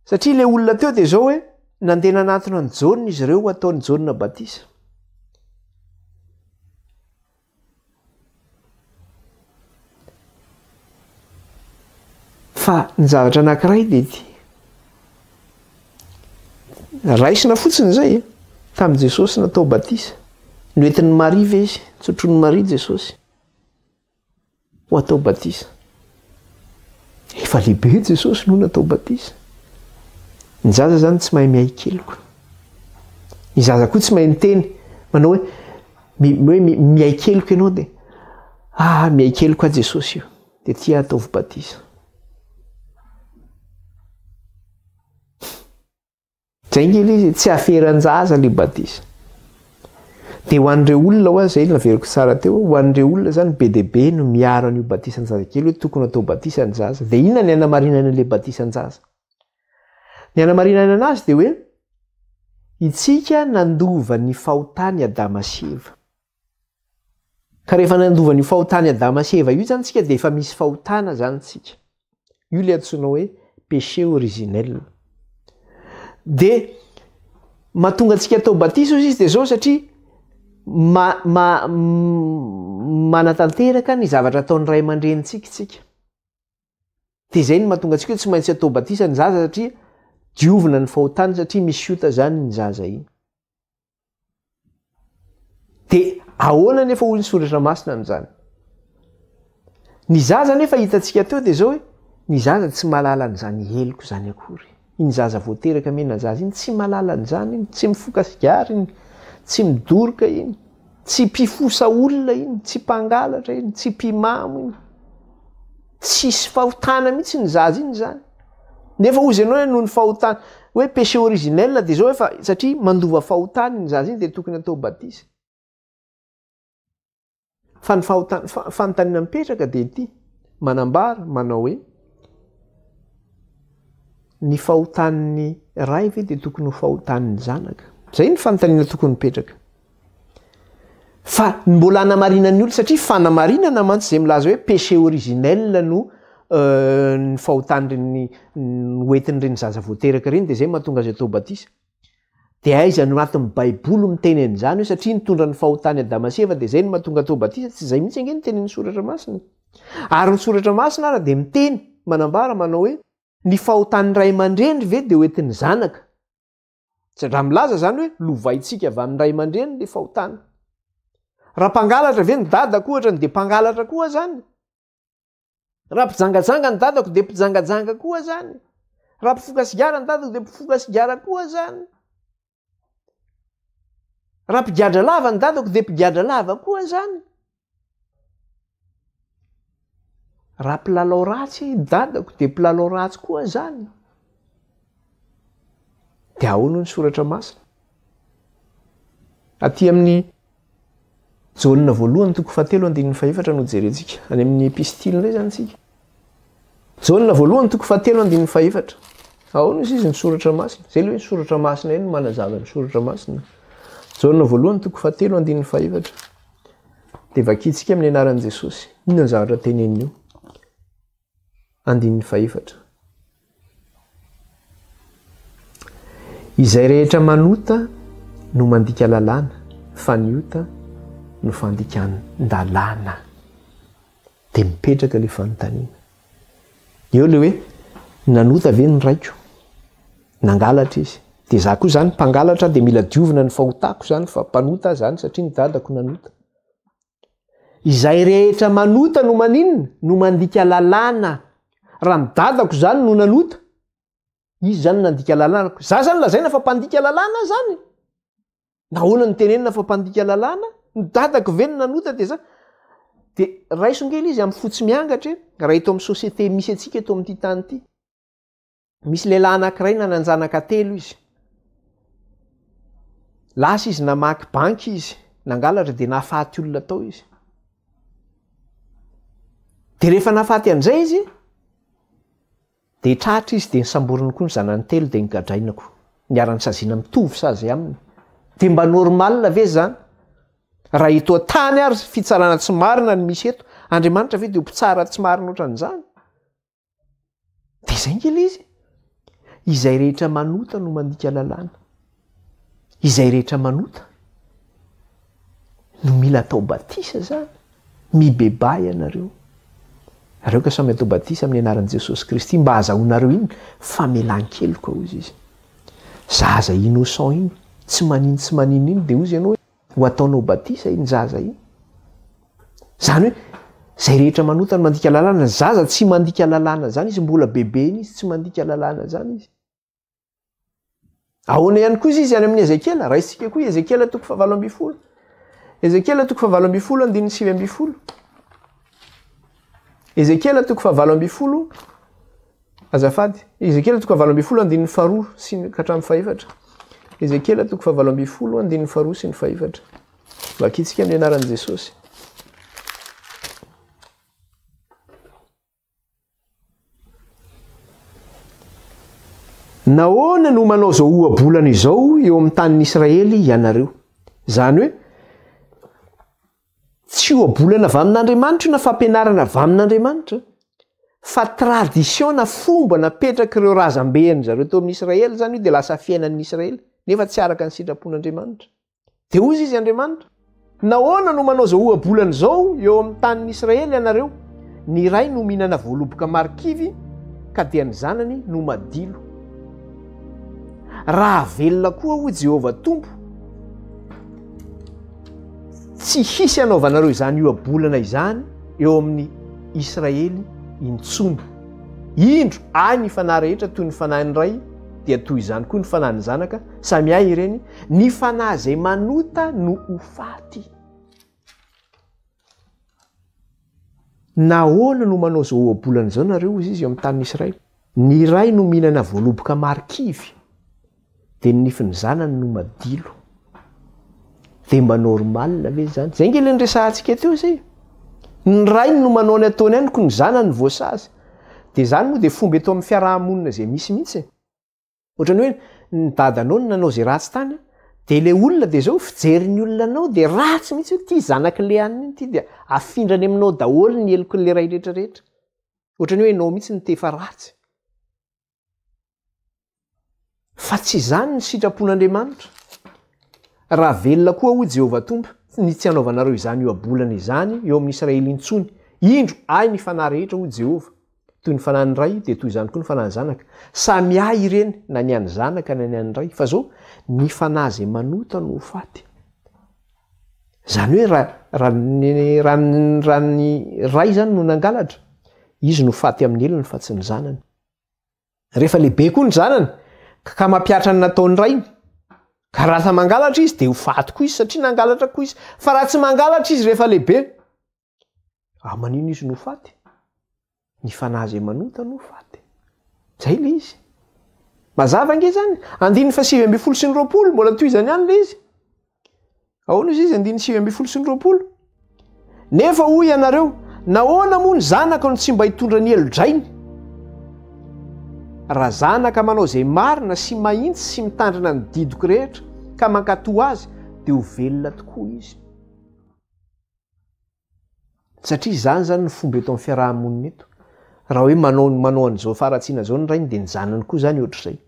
Satria ilay olona teo dia zao hoe nandeha nanatona an'i Jaona izy ireo ataon'i Jaona batisa. Fa ny zavatra anankiray dia ity. Raisina fotsiny izay e. Tamin'i Jesosy natao batisa. Noentin'i Maria ve izy? Tsotroin'i Maria Jesosy. Ho atao batisa. Efa lehibe Jesosy no natao batisa. Ny zaza zany tsy mahay miaiky-keloka. Ny zaza koa tsy mahay miteny. Manao hoe, hoe miaiky-keloka ianao dia, ah, miaiky-keloka aho Jesosy io. Dia ty aho ataovy batisa. Zay nge le izy e, tsy aferan-jaza le batisa. Dia ho an'ireo olona hoa, zay naveriko tsara teo, ho an'ireo olona zany be dia be no miaro an'io batisan-jazakely hoe tokony atao batisa ny zaza. Dia inona ny hanamarinana an'ilay batisan-jaza? Ny hanamarinana anazy dia hoe itsika nandova ny fahotan'i Adama sy Eva. Ka rehefa nandova an'io fahotan'i Adama sy Eva io izany tsika dia efa misy fahotana izany tsika. Io ilay antsoina hoe péché originel. Dia mahatonga antsika atao batisa ozy izy dia zao satria ma, ma, manatanteraka ny zavatra ataon'ny ray aman-drenintsika tsika. Dia izay no mahatonga antsika hoe tsy maintsy atao batisa ny zaza satria diovina ny fahotany satria misy ota izany ny zaza iny. Dia ahoana nefa hoy ny soratra masina amin'izany? Ny zaza nefa hitantsika teo dia izao hoe ny zaza tsy mahalala an'izany heloka izany akory. Iny zaza vao teraka mena zaza iny tsy mahalala an'izany iny, tsy mifoka sigara iny, tsy midoroka iny, tsy mpifosa olona iny, tsy mpangalatra iny, tsy mpimamo iny. Tsisy fahotana mihitsy ny zaza iny izany. Nefa hozy ianao hoe noho ny fahotana, hoe péché originel dia izao hoe fa satria mandova fahotana iny zaza iny dia tokony atao batisa. Fa ny fahotana, fanontaniana mipetraka dia ity, manambara, manao hoe, ny fahotan'ny ray ve dia tokony ho fahotan'ny zanaka? Izay ny fanontaniana tokony mipetraka. Fa ny mbola hanamarinan'ny olona, satria fanamarinana mantsy izay milaza hoe péché originel no ny fahotan'ireny hoentin'ireny zaza vao teraka ireny dia izay mahatonga azy atao batisa. Dia aiza no anatin'ny baiboly miteny an'izany hoe satria nitondra ny fahotan'i Adama sy Eva dia izay no mahatonga atao batisa, tsy izay mihitsy ange no tenin'ny soratra masina. Ary ny soratra masina ara dia miteny, manambara manao hoe ny fahotan'ny ray aman-dreny ve dia hoentin'ny zanaka? Raha milaza izany hoe lovaintsika avy amin'ny ray aman-dreny le fahotana. Raha mpangalatra ve ny dadako ohatra dia mpangalatra koa zany? Raha mpijangajanga ny dadako dia mpijangajanga koa zany? Raha mpifoka sigara ny dadako dia mpifoka sigara koa zany? Raha mpigadra lava ny dadako dia mpigadra lava koa zany? Raha mpilalao ratsy i dadako dia mpilalao ratsy koa zany? Dia ahoana hoy ny soratra masina? Aty amin'ny Jaona voalohany toko fahatelo andininy fahefatra no jerentsika. Any amin'ny epistily indray izany tsika. Jaona voalohany toko fahatelo andininy fahefatra. Ahoana izy izy ny soratra masina? Izay aloha ny soratra masina eny manazava ny soratra masina. Jaona voalohany toko fahatelo andininy fahefatra. Dia vakintsika amin'ny anaran'i Jesosy. Inona ny zavatra teneniny io? Andininy fahefatra. Izay rehetra manota no mandika lalàna, fa ny ota no fandikan-dalàna. Dia mipetraka ilay fanontaniana. Eo ilay hoe, nanota ve ny raiko? Nangalatra izy. Dia za koa izany mpangalatra dia mila diovina ny fahotako izany fa mpanota aho izany satria ny dadako nanota. Izay rehetra manota no maninona? No mandika lalàna. Raha ny dadako izany no nanota, izy izany nandika lalàna. Za izany lazaina fa mpandika lalàna izany? Nahoana no tenenina fa mpandika lalàna? Ny dadako ve no nanota dia za? Dia raiso nge ilay izy amin'ny fo tsy miangatra e, raha eto amin'ny société misy antsika eto amin'ity tany ity. Misy lehilahy anankiray nanan-janaka telo izy. Lasa izy namaky banky izy, nangalatra dia nahafaty olona tao izy. Dia rehefa nahafaty an'izay izy, dia tratra izy dia nisamboriny koa ny zanany telo dia nogadraina koa. Niara-nisaziana mitovy sazy aminy. Dia mba normal ve izany? Raha eto an-tany ary fitsarana tsy marina no misy eto, Andriamanitra ve dia ho mpitsara tsy marina ohatran'izany? Dia izay nge ilay izy. Izay rehetra manota no mandika lalàna. Izay rehetra manota no mila atao batisa zany. Mibebaha ianareo. Nareo ka samy atao batisa amin'ny anaran'i Jesosy Kristy mba hahazahoanareo inona? Famelan-keloka hozy izy. Zaza innocent iny, tsy manino tsy manino iny dia hozy ianao hoe Ho ataonao batisa iny zaza iny. Zany hoe zay rehetra manota no mandika lalàna, ny zaza tsy mandika lalàna zany izy, mbola bebe iny izy tsy mandika lalàna zany izy. Ahoana ihany koa izy any amin'ny Ezekiela? Raisintsika koa Ezekiela toko fahavalo ambin'ny folo. Ezekiela toko fahavalo ambin'ny folo andininy 19. Ezekiela toko fahavalo ambin'ny folo Azafady. Ezekiela toko fahavalo ambin'ny folo andininy faharoa sy ny ka hatramin'ny fahefatra. Ezekiela toko fahavalo ambin'ny folo andininy faharoa sy ny fahefatra. Vakintsika amin'ny anaran'i Jesosy. Nahoana no manao izao ohabolana izao eo amin'ny tanin'i Israely ianareo? Izany hoe Tsy ohabolana avy amin'Andriamanitra io na fampianarana avy amin'Andriamanitra, fa tradition na fomba napetrak'ireo razamben-dry zareo teo amin'ny Israely izany io dia lasa fiainan'ny Israely, nefa tsy araka ny sitrapon'Andriamanitra. Dia hozy izy Andriamanitra, Nahoana no manao izao ohabolana izao eo amin'ny tanin'ny Israely ianareo? Ny ray no mihinana voaloboka marikivy, ka dia ny zanany no madilo. Raha velona koa, hoy Jehovah Tompo, Tsy hisy hanaovanareo izany ohabolana izany eo amin'ny Israely intsony. Indro, ahy ny fanahy rehetra toy ny fanahin'ny Ray, dia toy izany koa ny fanahin'ny Zanaka, samy ahy ireny, ny fanahy izay manota no ho faty. Nahoana no manao izao ohabolana izao nareo, hoy izy, eo amin'ny tanin'i Israely? Ny ray no mihinana voaloboka marikivy, dia ny nifin'ny zanany no madilo. Dia mba normal ve izany? Izay nge le niresahantsika teo izay. Ny rainy no manao ny ataony ihany ko ny zanany voasazy. Dia izany moa dia fomba eto amin'ny fiaraha-monina izay misy mihitsy e. Ohatran'ny hoe ny dadanao no nanao izay ratsy tany, dia ilay olona dia izao fijerin'ny olona anao dia ratsy mihitsy hoe ity zanak'ilay anona ity dia afindrany aminao daholo ny helokin'ilay ray rehetra rehetra. Ohatran'ny hoe ianao mihitsy no te efa ratsy. Fa tsy izany ny sitrapon'Andriamanitra. Raha velona koa hoy Jehovah Tompo, ny tsy hanaovanareo izany ohabolana izany eo amin'ny Israely intsony. Indro, ahy ny fanahy rehetra, hoy Jehovah. Toy ny fanahin'ny Ray, dia toy izany koa ny fanahin'ny Zanaka. Samy ahy ireny, na ny an'ny Zanaka na ny an'ny Ray. Fa izao, ny fanahy izay manota no ho faty. Izany hoe raha, raha ny, raha ny, raha ny Ray izany no nangalatra, izy no faty amin'ny helony fa tsy ny zanany. Rehefa lehibe koa ny zanany, ka mampihatra ny nataon'ny rainy, ka raha lasa mangalatra izy dia ho faty koa izy satria nangalatra koa izy. Fa raha tsy mangalatra izy rehefa lehibe, ah manino izy no ho faty? Ny fanahy izay manota no ho faty. Zay le izy. Mazava ange zany. Andininy faha 19 sy ny 20, mbola tohizany ihany le izy. Ahoana izy izy andininy 19 sy ny 20? Nefa hoy ianareo, nahoana moa ny zanaka no tsy mba hitondra ny helo-drainy? Raha zanaka manao izay marina sy mahitsy sy mitandrina ny didiko rehetra ka mankatò azy, dia ho velona tokoa izy. Satria izany izany ny fomba eto amin'ny fiaraha-monina eto. Raha hoe manao manao an'izao faharatsiana izao ny rainy dia ny zanany koa izany ohatr'izay.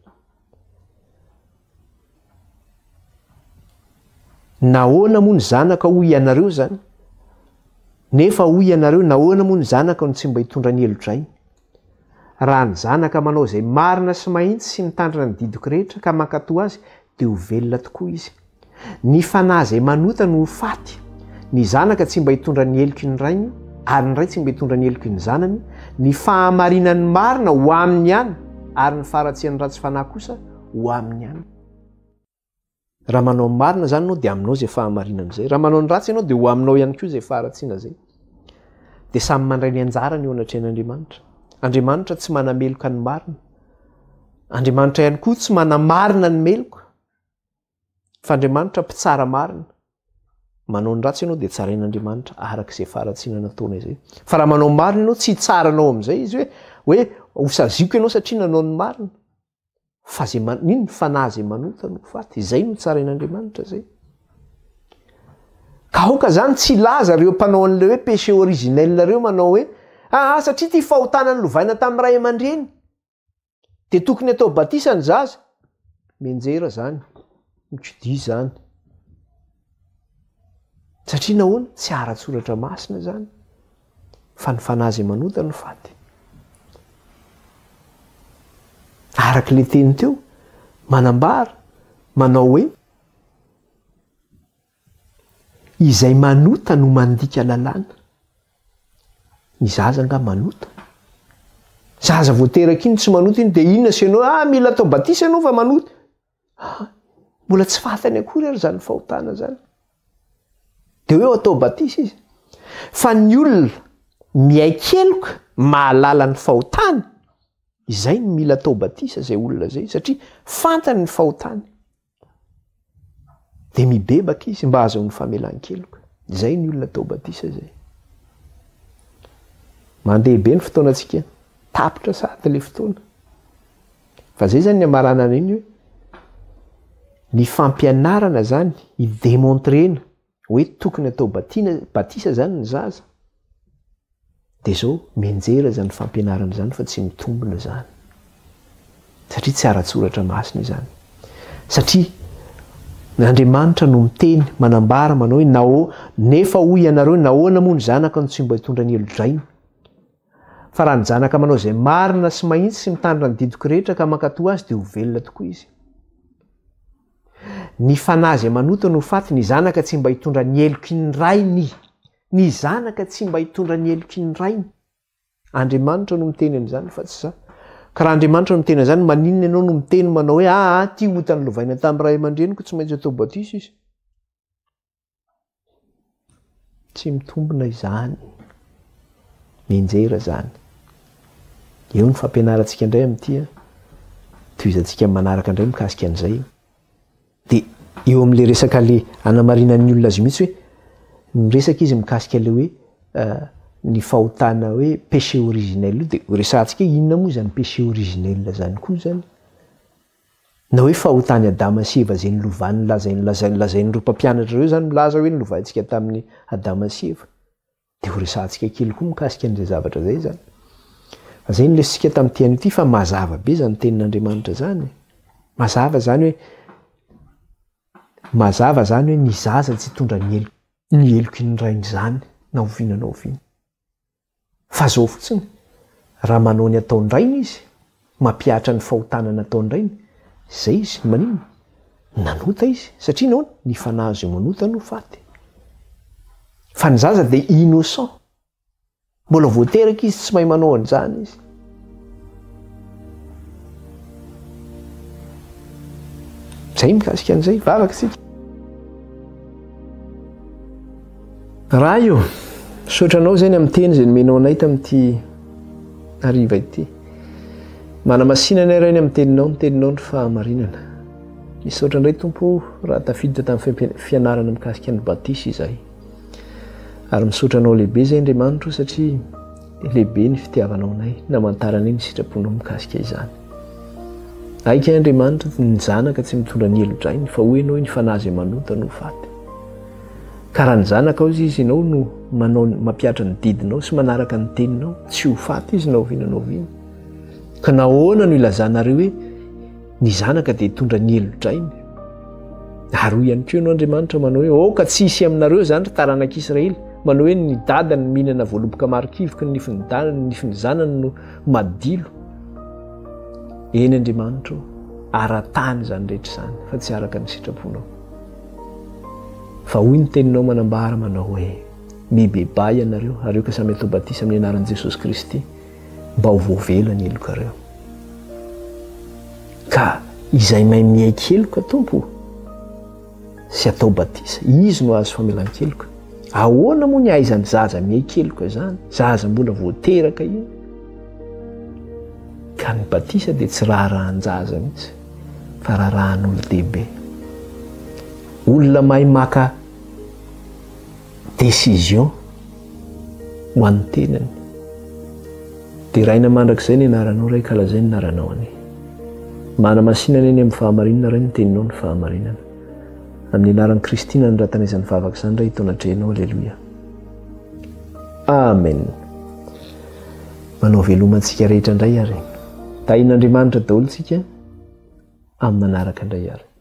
Nahoana moa ny zanaka hoy ianareo izany? Nefa hoy ianareo nahoana moa ny zanaka no tsy mba hitondra ny helo-drainy? Raha ny zanaka manao izay marina sy mahitsy sy mitandrina ny didiko rehetra ka mankatò azy, dia ho velona tokoa izy. Ny fanahy izay manota no ho faty. Ny zanaka tsy mba hitondra ny heloky ny rainy, ary ny ray tsy mba hitondra ny heloky ny zanany. Ny fahamarinan'ny marina ho aminy ihany, ary ny faharatsian'ny ratsy fanahy kosa ho aminy ihany. Raha manao ny marina izany ianao dia aminao izay fahamarinana izay. Raha manao ny ratsy ianao dia ho aminao ihany koa izay faharatsiana izay. Dia samy mandray ny anjarany eo anatrehan'Andriamanitra. Andriamanitra tsy manameloka ny marina. Andriamanitra ihany koa tsy manamarina ny meloka. Fa Andriamanitra mpitsara marina. Manao ny ratsy ianao dia tsarain'Andriamanitra araka izay faharatsiana nataonao izay. Fa raha manao marina ianao tsy hitsara anao amin'izay izy hoe hoe hosaziako ianao satria nanao ny marina. Fa zay man, ino fanahy zay manota no faty. Izay no tsarain'Andriamanitra zay. Ka aoka zany tsy hilaza reo mpanao an'le hoe péché originel reo manao hoe aa satria ty fahotana nolovaina tamin'ny ray aman-dreny de tokony atao batisa ny zaza. Mianjera zany, mikodia zany. Satria nahoana? Tsy ara-tsoratra masina zany. Fa ny fanahy izay manota no faty. Araka ilay teny teo, manambara, manao hoe, izay manota no mandika lalàna. Ny zaza angaha manota? Zaza vao teraka iny tsy manota iny dia inona sy ianao, ah mila atao batisa ianao fa manota. Ah, mbola tsy fantany akory ary izany fahotana izany. Dia hoe atao batisa izy. Fa ny olona miaiky heloka, mahalala ny fahotany, izay no mila atao batisa izay olona izay, satria fantany ny fahotany. Dia mibebaka izy mba hahazoany famelan-keloka. Izay ny olona atao batisa izay. Mandeha be ny fotoanantsika, tapitra sahady ilay fotoana. Fa zay zany ny amaranana iny hoe ny fampianarana zany hi-demontrena hoe tokony atao batina batisa zany ny zaza de zao mianjera zany fampianarana zany fa tsy mitombina zany satria tsy ara-tsoratra masina izany satria Andriamanitra no miteny manambara manao hoe naho nefa hoy ianareo nahoana moa ny zanaka no tsy mba hitondra ny helodrainy Fa raha ny zanaka manao izay marina sy mahitsy sy mitandrina ny didiko rehetra ka mankatò azy dia ho velona tokoa izy. Ny fanahy izay manota no ho faty, ny zanaka tsy mba hitondra ny heloky ny rainy. Ny zanaka tsy mba hitondra ny heloky ny rainy. Andriamanitra no miteny an'izany fa tsy za. Ka raha Andriamanitra no miteny an'izany, maninona ianao no miteny manao hoe aa ty ota nolovaina tamin'ny ray aman-dreniko tsy maintsy atao batisa izy. Tsy mitombina izany. Mianjera izany. Eo ny fampianarantsika indray amin'ity an. Tohizantsika amin'ny manaraka indray mikasika an'izay. Dia eo amin'ilay resaka le anamarinan'ny olona azy mihitsy hoe miresaka izy mikasika ilay hoe ny fahotana hoe péché originel io dia resahantsika hoe inona moa izany péché originel izany koa izany. Na hoe fahotan'i Adama sy Eva izay nolovany lazainy lazainy lazain'ireo mpampianatra ireo izany milaza hoe nolovaintsika tamin'i Adama sy Eva. Dia ho resahantsika kely koa mikasika an'izay zavatra izay izany. Fa izay no lesotsika tamin'ity anio ity fa mazava be izany tenin'Andriamanitra izany e. Mazava izany hoe mazava izany hoe ny zaza tsy hitondra ny helo ny heloky ny rainy izany na oviana na oviana. Fa zao fotsiny, Raha manao ny ataon-drainy izy, mampihatra ny fahotana nataon-drainy, izay izy, maninona? Nanota izy, satria nahoana? Ny fanahy izay manota no faty. Fa ny zaza dia innocent. Mbola vao teraka izy, tsy mahay manao an'izany izy. Izay mikasika an'izay, vavaka isika. Ray ô, misaotra anao izay ny amin'ny teny izay nomenao anay tamin'ity hariva ity. Manamasina anay Ray ny amin'ny teninao, ny teninao ny fahamarinana. Misaotra indray Tompo raha tafiditra tamin'ny fianarana mikasika ny batisa izahay. Ary misaotra anao lehibe izay Andriamanitro satria lehibe ny fitiavanao anay, namantaranay ny sitraponao mikasika izany. Aika Andriamanitra ny zanaka tsy mitondra ny helo-drainy fa hoy ianao ny fanahy izay manota no faty. Ka raha ny zanaka ao izy ianao no manao mampihatra ny didinao sy manaraka ny teninao, tsy ho faty izy na oviana na oviana. Ka nahoana no ilazanareo hoe Ny zanaka dia hitondra ny helo-drainy. Ary hoy ihany koa ianao Andriamanitra manao hoe, Aoka tsy hisy aminareo izany ry taranak'Israely, manao hoe ny dadany mihinana voaloboka marikivoky, ny nifin'ny dadany, ny nifin'ny zanany no madilo. Eny Andriamanitra o, ara-tany izany rehetra izany, fa tsy araka ny sitraponao. Fa hoy ny teninao manambara manao hoe, Mibebaha ianareo, ary aoka samy hatao batisa amin'ny anaran'i Jesosy Kristy, mba ho voavela ny helokareo. Ka izay mahay miaiky heloka, Tompo, sy atao batisa, izy no azo famelan-keloka. Ahoana moa ny ahaizan'ny zaza miaiky heloka izany? Zaza mbola vao teraka iny. Ka ny batisa dia tsy raharahan-jaza mihitsy, fa raharahan'olon-dehibe. Olona mahay maka décision ho an'ny tenany. Deraina mandrakizay ny anaranao Ray ka lazainy ny anaranao anie. Manamasina anie ny amin'ny fahamarinana Ray ny teninao ny fahamarinana. Amin'ny anaran'i Kristy nanoratana izany vavaka izany Ray eto anatrehanao Aleloia. Amen. Manao veloma antsika rehetra indray ary. Tahin'Andriamanitra daholo tsika amin'ny manaraka indray ary.